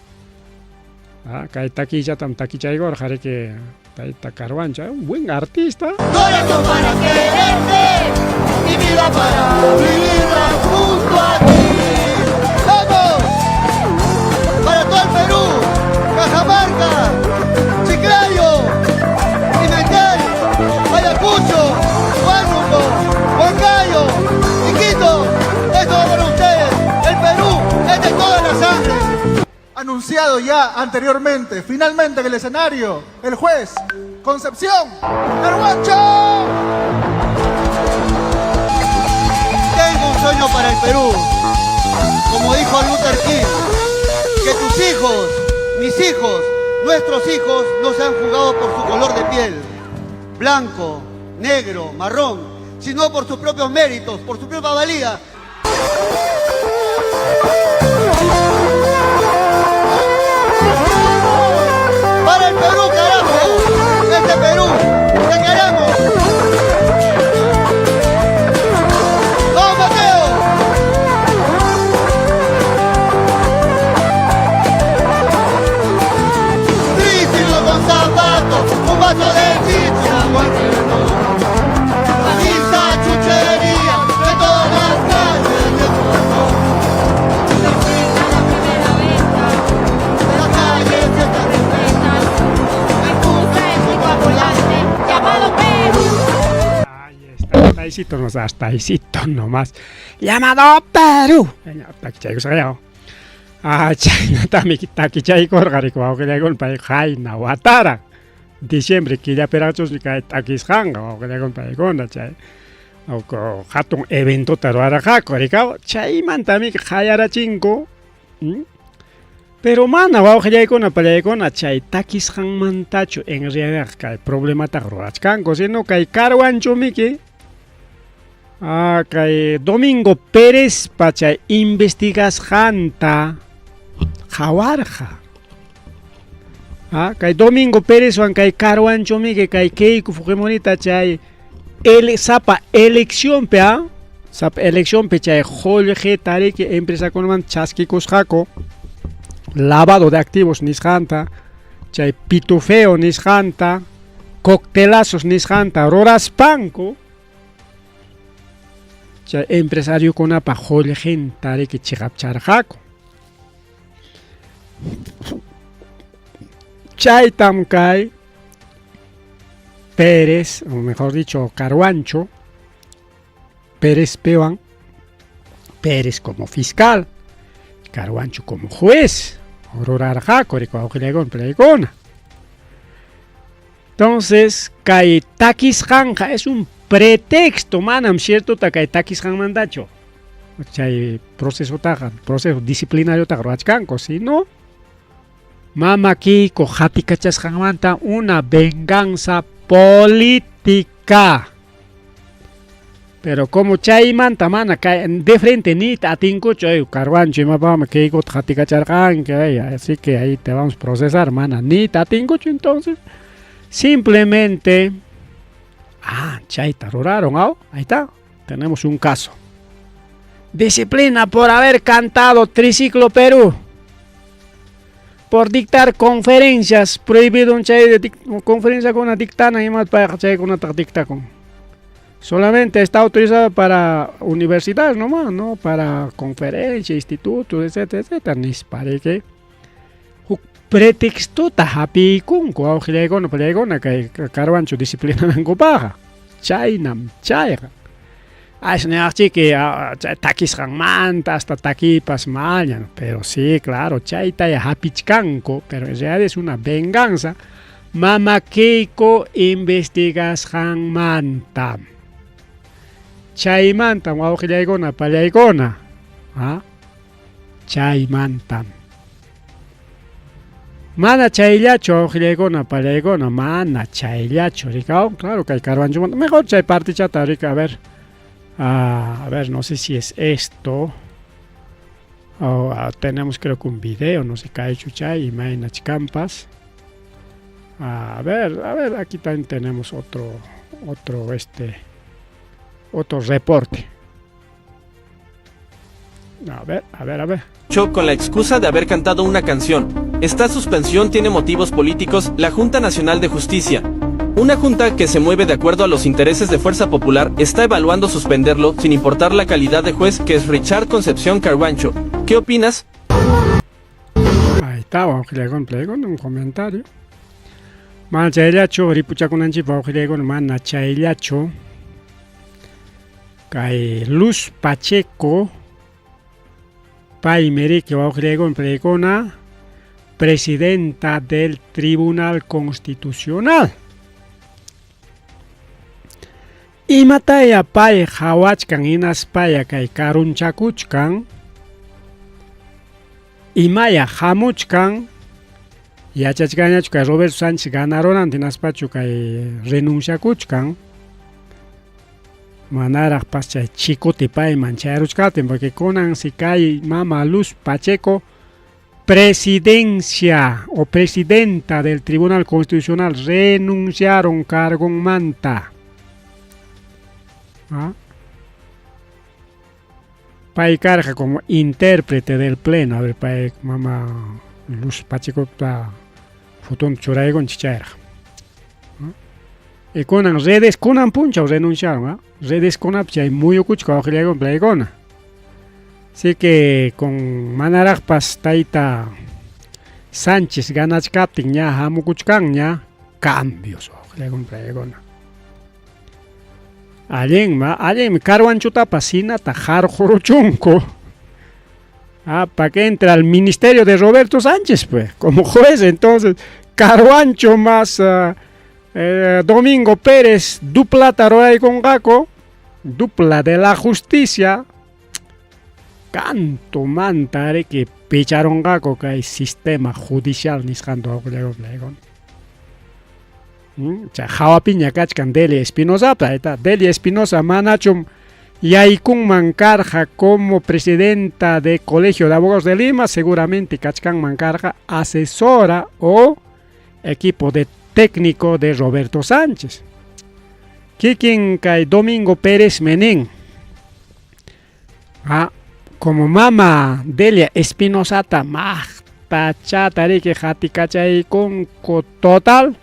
Ah, kay takillatam takichaygorqa riki tayta Carhuancho, un buen artista. Corazón para quererte, mi vida para vivirla junto a ti. ¡Vamos! Para todo el Perú, Cajamarca, Chiclayo, Pimentel, Ayacucho, Huánuco, Huancayo, Iquitos. Esto va para ustedes. El Perú es de todas las sangres. Anunciado ya anteriormente, finalmente en el escenario, el juez Concepción Carhuancho. Tengo un sueño para el Perú. Como dijo Luther King, que tus hijos, mis hijos, nuestros hijos no sean juzgados por su color de piel, blanco, negro, marrón, sino por sus propios méritos, por su propia valía. ¡Para el Perú, carajo! ¡Este Perú! ¡Te queremos! ¡Vamos, Mateo! Triciclo con zapatos, un vaso de chicha, aguardiente. Misa, chuchería, de todas las calles de corazón. La calle se te respeta. El volante llamado Perú. Ahí está, hasta ahícito nomás, hasta ahícito nomás. Llamado Perú. Takichaykusqayaw. Ah, chaynatami takichaykurqa riki wawqillaykuna pay qayna wataraq. Diciembre killapiraqchusmi kay takisqanqa wawqillaykuna paykuna chay hatun eventota rurarqaku rikaw chaymantami qayarachinku. Pero mana wawqillaykuna pallaykuna chay takisqanmantachu en realidad kay problemataqa rurachkanku, sino kay Carhuanchomiki ah, kay Domingo Pérezpa chay investigasqanta qhawarqa. Ah, kay Domingo Pérezwan kay Carhuanchomiki kay Keiko Fujimorita chay el, sapa eleccionpi ah, sapa eleccionpi chay qullqita riki empresakunaman chaskikusqaku lavado de activos nisqanta, chay pitufeo nisqanta, coctelazos nisqanta ruraspanku chay empresariokunapa qullqinta riki chiqapcharqaku. Chaytam kay Pérez, o mejor dicho, Carhuancho, Pérez Pewan, Pérez como fiscal, Carhuancho como juez, rurarqaku riki wawqillaykuna palaykuna. Entonces, kay takisqanqa es un pretexto, manam ciertota kay takisqanmantachu chay procesotaqa, proceso disciplinariotaqa ruwachkanku, sino mama Keiko qatikachasqanmanta una venganza política. Pero como chaymanta mana kay de frente niyta atinkuchu, ay Carhuancho imapaqmi Keikota qatikacharqanki, ay, así que ahí te vamos a procesar, mana niyta atinkuchu, entonces simplemente ah, chayta ruraron, aw, ahí está, tenemos un caso. Disciplina por haber cantado Triciclo Perú. Por dictar conferencias, prohibido un chay de conferencia con una dictana y más para chay con una dicta con. Solamente está autorizado para universidades nomás, ¿no? Para conferencias, institutos, etcétera, etcétera. Nispa que huk pretextota hapiykunku wawqillaykuna pallaykuna kay Carhuancho disciplinanankupaqqa. Chaynam chayqa. Asniyaqchiki chay takisqanmanta hasta takiypas malña, pero sí, claro, chayta hapichkanku, pero en realidad es una venganza mama Keiko investigasqanmanta. Chaymantam wawqillaykuna pallaykuna, ¿ah? Chaymantam. Mana chayllachu wawqillaykuna pallaykuna, mana chayllachu, rikaw, claro, kay Carhuanchomanta, mejor chay partichata, rika, a ver, ah, a ver, no sé si es esto, o ah, tenemos creo que un video, no sé, kaychu chay, imayna chkampas. A ver, aquí también tenemos otro reporte. A ver, a ver, a ver. Con la excusa de haber cantado una canción. Esta suspensión tiene motivos políticos. La Junta Nacional de Justicia, una junta que se mueve de acuerdo a los intereses de Fuerza Popular, está evaluando suspenderlo sin importar la calidad de juez que es Richard Concepción Carhuancho. ¿Qué opinas? Ahí está, un comentario. Mana chayllachu ripuchakunanchikpaq wawqillaykuna mana chayllachu kay Luz Pacheco paymi riki wawqillaykuna pallaykuna presidenta del Tribunal Constitucional. Imataya pay qhawachkan hinaspaya kay karunchakuchkan imaya hamuchkan yachachkanñachu kay Roberto Sánchez ganarunanta hinaspachu kay renunciakuchkan manaraqpas chay chikuti payman chayaruchkaptin porque kunan si kay mama Luz Pacheco presidencia o presidenta del Tribunal Constitucional renunciaron cargonmanta. ¿Ah? Pay karqa como intérprete del pleno. A ver, pay mama Luz Pacheco fotonta churaykunchik chayraq. Y kunan redes kunan punchaw renunciaron, ¿ah? Redes kunapi chay muyukuchka wawqillaykuna paykuna. Así que con manaraqpas tayta Sánchez ganachkaptin ña hamukuchkanña cambios wawqillaykuna paykuna. Allinma, allinmi Carhuanchutapas sinata qarquruchunku. Ah, para que entre al ministerio de Roberto Sánchez, pues, como juez. Entonces, Carhuancho más Domingo Pérez, dupla ruraykunqaku, dupla de la justicia. Canto manta que Picharunqaku kay sistema judicial nisqanta wawqillayku. Chay hawapiña kachkan Delia Espinosapa, ahí está. Delia Espinosa manachum yaykunman karqa como presidenta de Colegio de Abogados de Lima, seguramente kachkanman karqa asesora o equipo de técnico de Roberto Sánchez. Kikin kay Domingo Pérez Menin. Ah, como mama Delia Espinosata maqtachata riki qatikachaykunku total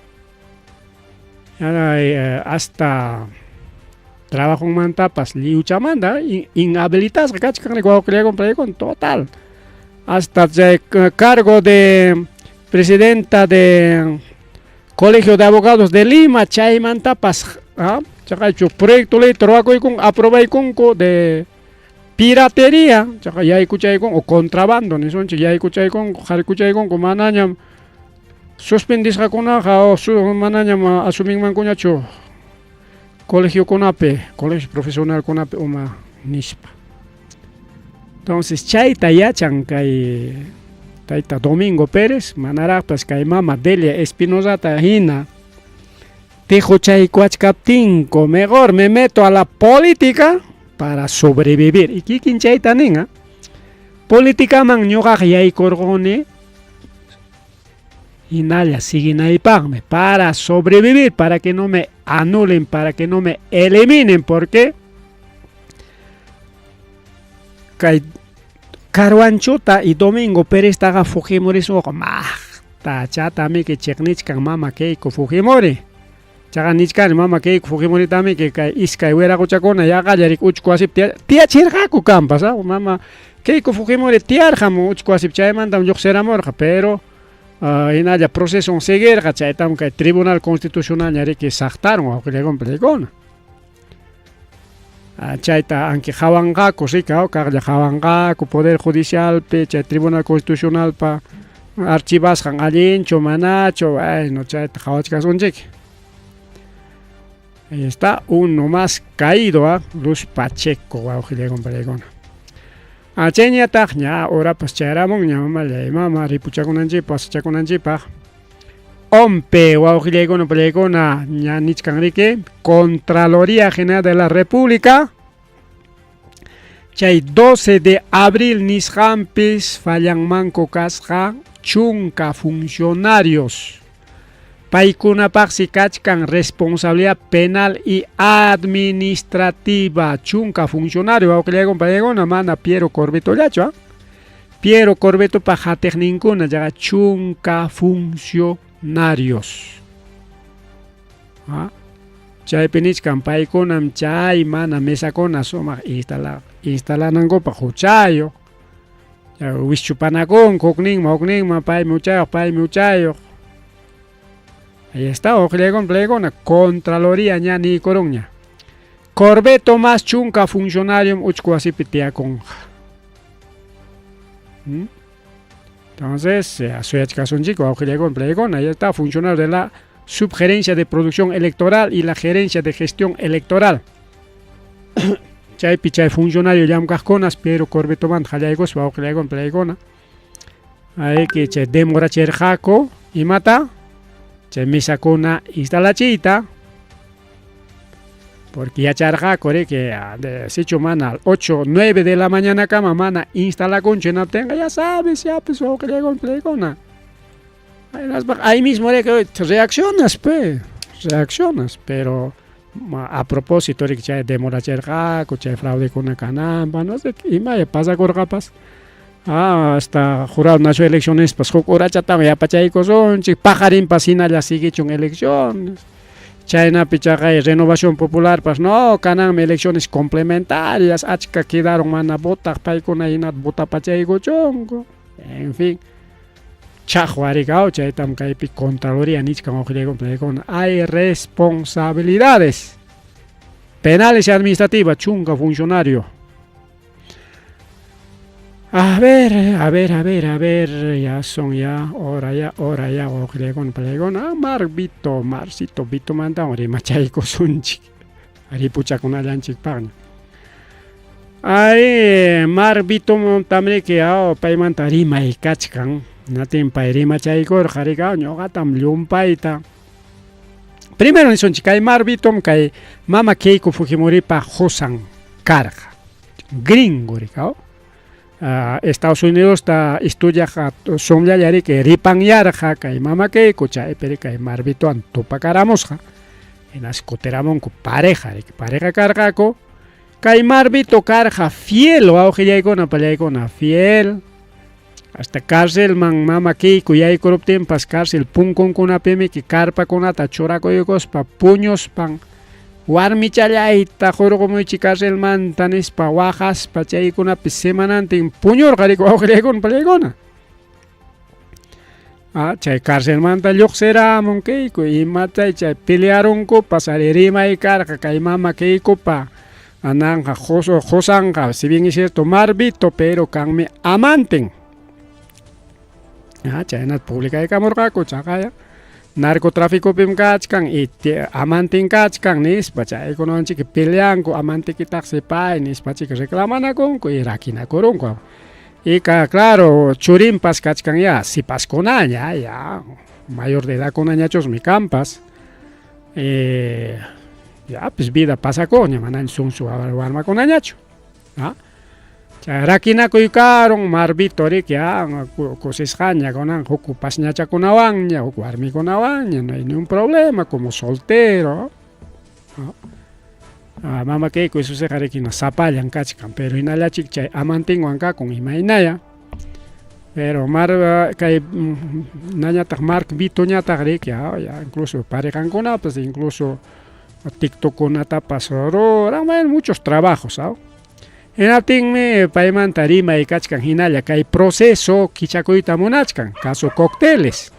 hasta trabajonmantapas lliwchamanta inhabilitasqa kachkan wawqillaykunpa total hasta chay cargo de presidenta de Colegio de Abogados de Lima chaymantapas chaqaychu proyecto ley ruwakuykun aprobaykunku de piratería chaqa yaykuchaykun o contrabando nisunchik yaykuchaykunku harkuchaykunku manañam suspendisqakunaqa o manañam asuminmankuñachu colegiokunapi colegio profesionalkunapi uma nispa. Entonces chayta yachan kay tayta Domingo Pérez manaraqpas kay mama Delia Espinosata hina tiquchaykuachkaptinku mejor me meto a la política para sobrevivir. Y kikin chayta nin, ¿ah? Politikaman ñuqaqa yaykurquni hinalla siguinaypaqmi para sobrevivir, para que no me anulen, para que no me eliminen, porque kay Carhuanchota y Domingo Pérez taqa Fujimorismoqa maqtachatami chiqnichkan mama Keiko Fujimori. Chaqa nichkani mama Keiko Fujimoritami que kay iskay wiraquchakuna yaqalla uchku wasipi tiyachirqaku kampas, mama Keiko Fujimori tiyarqam uchku wasipi chaymantam lluqsiramurqa, pero hinalla proceso seguirqa chaytam kay Tribunal Constitucional ñariki saqtarun wawqillaykuna. Chayta anki qhawanqaku rika kaqlla qhawanqaku Poder Judicialpi chay Tribunal Constitucionalpa archivasqan allinchu manachu, bueno chayta qhawachkasunchik. Ahí está uno más caído, ¿ah? Luz Pacheco, wawqillaykuna. Chayñataq ña horapas chayaramun ña mamallay mama ripuchakunanchikpaq pasachakunanchikpaq. ONPE wawqillaykuna pallaykuna ña nichkan riki Contraloría General de la República chay 12 de abril nisqanpis fallanmanku kasqa chunka funcionarios paykunapaqsi kachkan responsabilidad penal y administrativa chunka funcionario wawqillaykuna pallaykuna mana Piero Corvettollachu, ¿ah? Piero Corvettopa hatiqninkuna chaqa chunka funcionarios. ¿Ah? Chaypi nichkan paykunam chay mana mesakuna sumaq instalanankupaq huchayuq. Wischupanakunku hukninman hukninman paymi huchayuq paymi huchayuq. Ahí está, wawqillaykuna pallaykuna Contraloría ña niykurunña. Corvetto más chunka funcionariom uchku wasipi tiyakunqa. Entonces, suyachkasunchik wawqillaykuna pallaykuna, ahí está, funcionario de la Subgerencia de Producción Electoral y la Gerencia de Gestión Electoral. Chaypi chay funcionario llamkaqkunas Piero Corvettomanta qallaykuspa wawqillaykuna pallaykuna. Ayki chay demorachirqaku imata chay mesakuna instalachiyta porque yacharqaku riki sichu mana 8, 9 de la mañana kama mana instalakunchu hinaptinqa ya sabes ya pues wawqillaykuna pallaykuna. Ahí mismo reaccionas, pe, reaccionas, pero a propósito riki chay demorachirqaku chay fraudekuna kananpaq no sé imaya pasakurqapas hasta Jurado Nacional de Eleccionespas huk horachatawan yapachaykusunchik paqarinpas hinalla siguichun elecciones chaynapi chaqay Renovación Popularpas no kananmi elecciones complementarias achka quedaron mana votaq paykuna hinata votapachaykuchunku en fin chaqwa rikaw chaytam kaypi Contraloría nichkan wawqillaykuna. Hay responsabilidades penales y administrativas chunka funcionario. A ver, a ver, a ver, a ver, ya son ya, hora ya, hora ya, wawqillaykuna pallaykuna, Mar Vito, Marcito Vito mantawan rimachaykusunchik ripuchakunallanchikpaqña. Ay, Marvitomtamriki paymanta rimay kachkan. Natin pay rimachaykurqa rika ñuqatam llumpayta. Primero nisunchik kay Marvitom kay mama Keiko Fujimoripa qusan karqa. Gringo rika. Estados Unidosta estudiaq sumllalla riki ripanyarqa kay mama Keiko chaypi kay Marvitowan tupakaramusqa. Hinas kutiramunku pareja riki, pareja karqaku. Kay Marvito karqa fiel wawqillaykuna pallaykuna fiel. Hasta carcelman mama Keiko yaykuruptinpas cárcel punkunkunapimiki carpakunata churakuykuspa puñuspan warmichallayta hurqumuychik carcelmanta nispa waqaspa chaykunapi semanantin puñurqa riki wawqillaykuna pallaykuna. Chay carcelmanta lluqsiramun Keiko imatay chay pelearunkupas ari rimay karqa kay mama Keikopa ananqa qusanqa si bien es cierto Marvito pero kanmi amantin. Chaynata publicaykamurqaku chaqaya narcotraficopim kachkan y amantin kachkan nispa chaykunawan chiki peleanku amantikitaqsi pay nispa chiki reclamanakunku y rakinakurunku. Y claro churinpas kachkan ya sipaskunaña ya mayor de edadkunañachusmi kanpas. Ya pues vida pasakuqña manaña sunsu warmakunañachu. Chay rakinakuy karun Marvito riki kusisqaña kunan huk pasñachakunawanña huk warmikunawanña no hay ningún problema como soltero. Mama Keiko isusiqa riki sapallan kachkan pero hinallachik chay amantinwan kakun imaynaya. Pero mar kay nañataq Mark Vitoñataq riki ya incluso parejankunapas incluso TikTokkunatapas ruran bueno muchos trabajos. Hinaptinmi paymanta rimay kachkan hinalla kay proceso kichakuyta munachkan caso cócteles.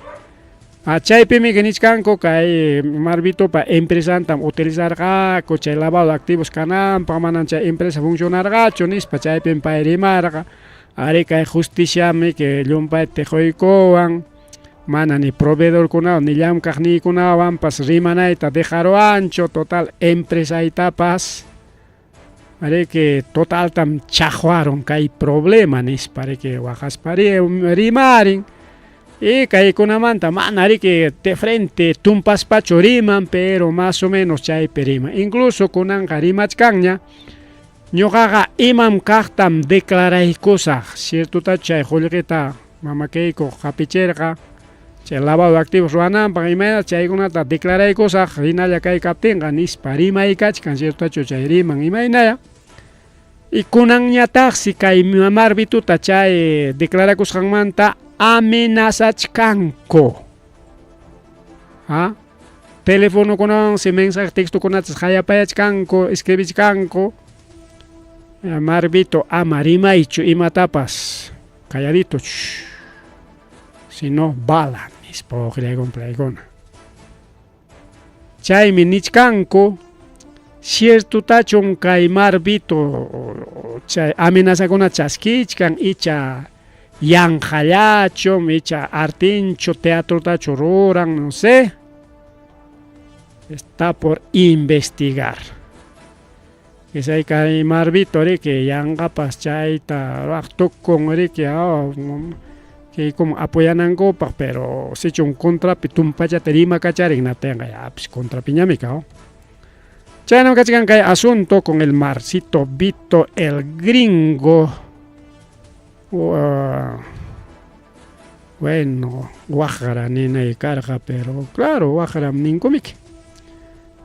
Chaypimi nichkanku kay Marvitopa empresantam utilizarqaku chay lavado de activos kananpaq manam chay empresa funcionarqachu nispa chaypim pay rimarqa. Ari kay justiciami que llumpayta tiquykuwan mana ni proveedorkunawan ni llamkaqniykunawanpas rimanayta dejaruwanchu total empresaytapas riki totaltam chaqwarun kay problema nispa riki waqaspa rimarin. Y kaykunamanta mana riki de frente tumpaspachu riman pero más o menos chaypi riman. Incluso kunanqa rimachkanña ñuqaqa imam kaqtam declaraykusaq ciertotachu chay qullqita mama Keiko hapichirqa chay lavado de activos ruwananpaq imayna chaykunata declaraykusaq hinalla kay kaptinqa nispa rimaykachkan ciertotachu chay riman imaynaya. Y kunanñataqsi kay Marvituta chay declarakusqanmanta amenazachkanku. Telefonokunawansi mensaje textokunatas hayapayachkanku escribichkanku. Marvito ama rimaychu imatapas calladito si no bala nispa wawqillaykuna. Chaymi nichkanku ciertotachum kay Marvito chay amenazakuna chaskichkan icha yanqallachum icha artinchu teatrotachu ruran no sé. Está por investigar. Kay kay Marvito riki yanqapas chayta ruwaq tukun riki kay como apoyanankupaq pero sichum contrapi tumpachata rimakacharin natinqa ya pues contrapiñami ka. Chaynam kachkan kay asunto con el Marcito Vito el gringo. Bueno, waqra ninay karqa pero claro waqram ninkumiki.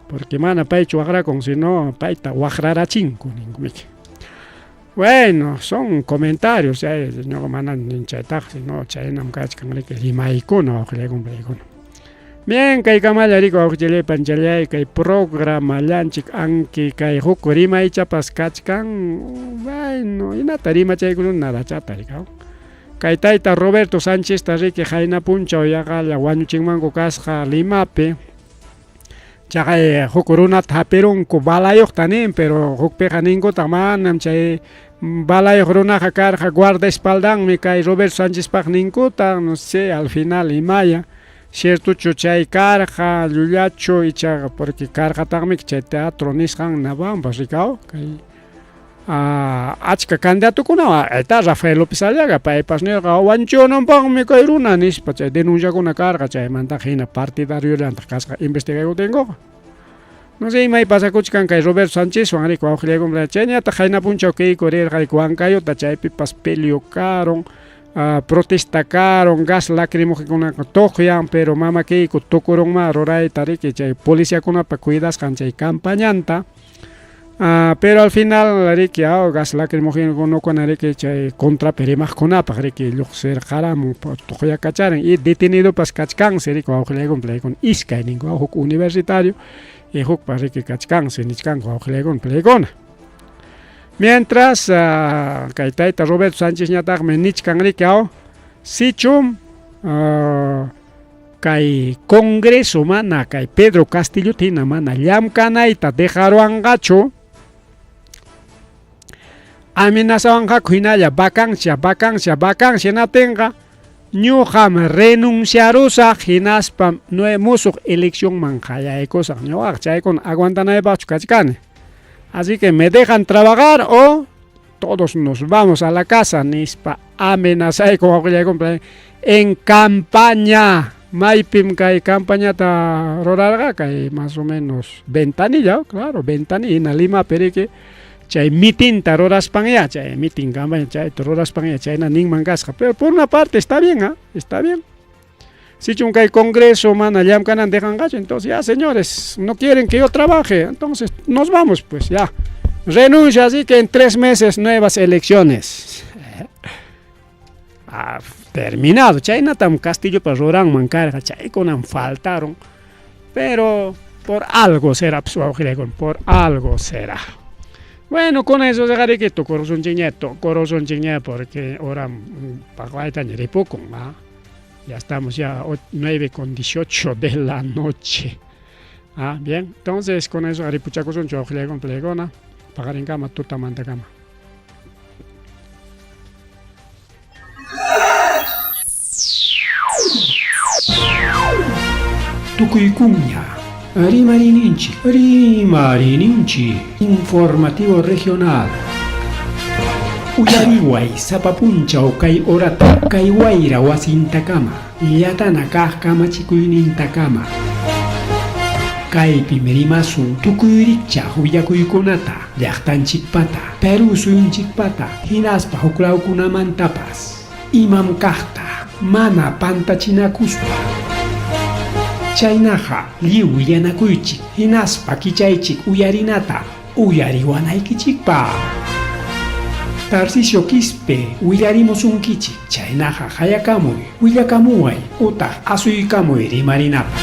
Porque mana paychu waqrakun sino payta waqrarachinku ninkumiki. Bueno, son comentarios, ñuqa mana chaytaqa sino chaynam kachkan riki rimaykuna wawqillaykuna. Bien, kay kamalla riki wawqichallay panchallay kay programallanchik anki kay huk rimaychapas kachkan bueno, hinata rimachaykusun nadachata rika. Kay tayta Roberto Sánchezta riki qayna punchaw yaqalla wañuchinmanku kasqa Limapi. Chaqay huk runata hapirunku balayuqta nin, pero hukpiqa ninkutaq manam chay balayuq runaqa karqa guardaespaldanmi kay Roberto Sánchezpaq ninkutaq, no sé, al final imaya. Ciertochu chay karqa, llullachu ichaqa porque karqataqmi chay teatro nisqan Navampas rikaw kay Achka candidatokuna eta Rafael López Aliaga paypas nirqa wanchunanpaqmi kay runa nispa chay denunciakuna karqa chaymantaqa hina partidariollantaq kasqa investigakutinkuqa. No sé imay pasakuchkan kay Roberto Sánchezwan riki wawqillaykunata chayñataq qayna punchaw kayku rirqayku Huancayota chaypipas pelio karun protesta karun gas lacrimógenokunaqa tuqyan pero mama kayku tukurunma rurayta riki chay policiakunapa cuidasqan chay campañanta. Pero al final riki gas lacrimógenokuna riki chay contrapi rimaqkunapaq riki lluqsirqaramun tuqyakacharin y detenidopas kachkansi riki wawqillaykuna playkuna iskay ninku huk universitario y hukpas riki kachkansi nichkanku wawqillaykuna playkuna. Mientras kay tayta Roberto Sánchezñataqmi nichkan riki sichum kay Congreso mana kay Pedro Castillota hina mana llamkanayta dejaruwanqachu amenazawanqaku hinalla vacancia, vacancia, vacancia natinqa ñuqam renunciarusaq hinaspam musuq eleccionman qallaykusaq ñuqaqa chaykuna aguantanaypaqchu kachkani. Así que me dejan trabajar o todos nos vamos a la casa nispa amenazayku wawqillaykunata en campaña. Maypim kay campañata rurarqa kay más o menos Ventanilla, claro, Ventanilla hina Limapi riki chay mitinta ruraspanya chay mitin campaña chayta ruraspanya chayna ninman kasqa pero por una parte está bien, ¿ah? Está bien. Sichum kay Congreso mana llamkanan dejanqachu, entonces ya señores, no quieren que yo trabaje, entonces nos vamos pues ya. Renuncio, así que en 3 meses nuevas elecciones. Terminado, chaynatam Castillopa ruranman karqa, chaykunam faltaron, pero por algo será, pues, wawqillaykuna, por algo será. Bueno, con eso dejaré tukurusunchikña, tukurusunchikña, porque ahora paqwaytaña ripukun, ¿ah? Ya estamos ya 9:18 de la noche. Ah, bien, entonces con eso aripuchakusunchik wawqillaykuna, playkuna, paqarinkama tutamantakama. Tukuykuña, Rimarininchik, Rimarininchik, informativo regional. Uyariway sapa punchaw kay horata, kay wayra wasintakama, llatana kaq kamachikuynintakama. Kaypim rimasun tukuy rikchaq willakuykunata, llaqtanchikpata, Perú suyunchikpata, hinaspa huklawkunamantapas. Imam kaqta, mana pantachinakuspa. Chaynaqa lliw willanakuychik, hinaspa kichaychik uyarinata, uyariwanaykichikpaq. Tarcisio Quispe willarimusunkichik, chaynaqa hayakamuy, willakamuway, utaq asuykamuy rimarinapaq.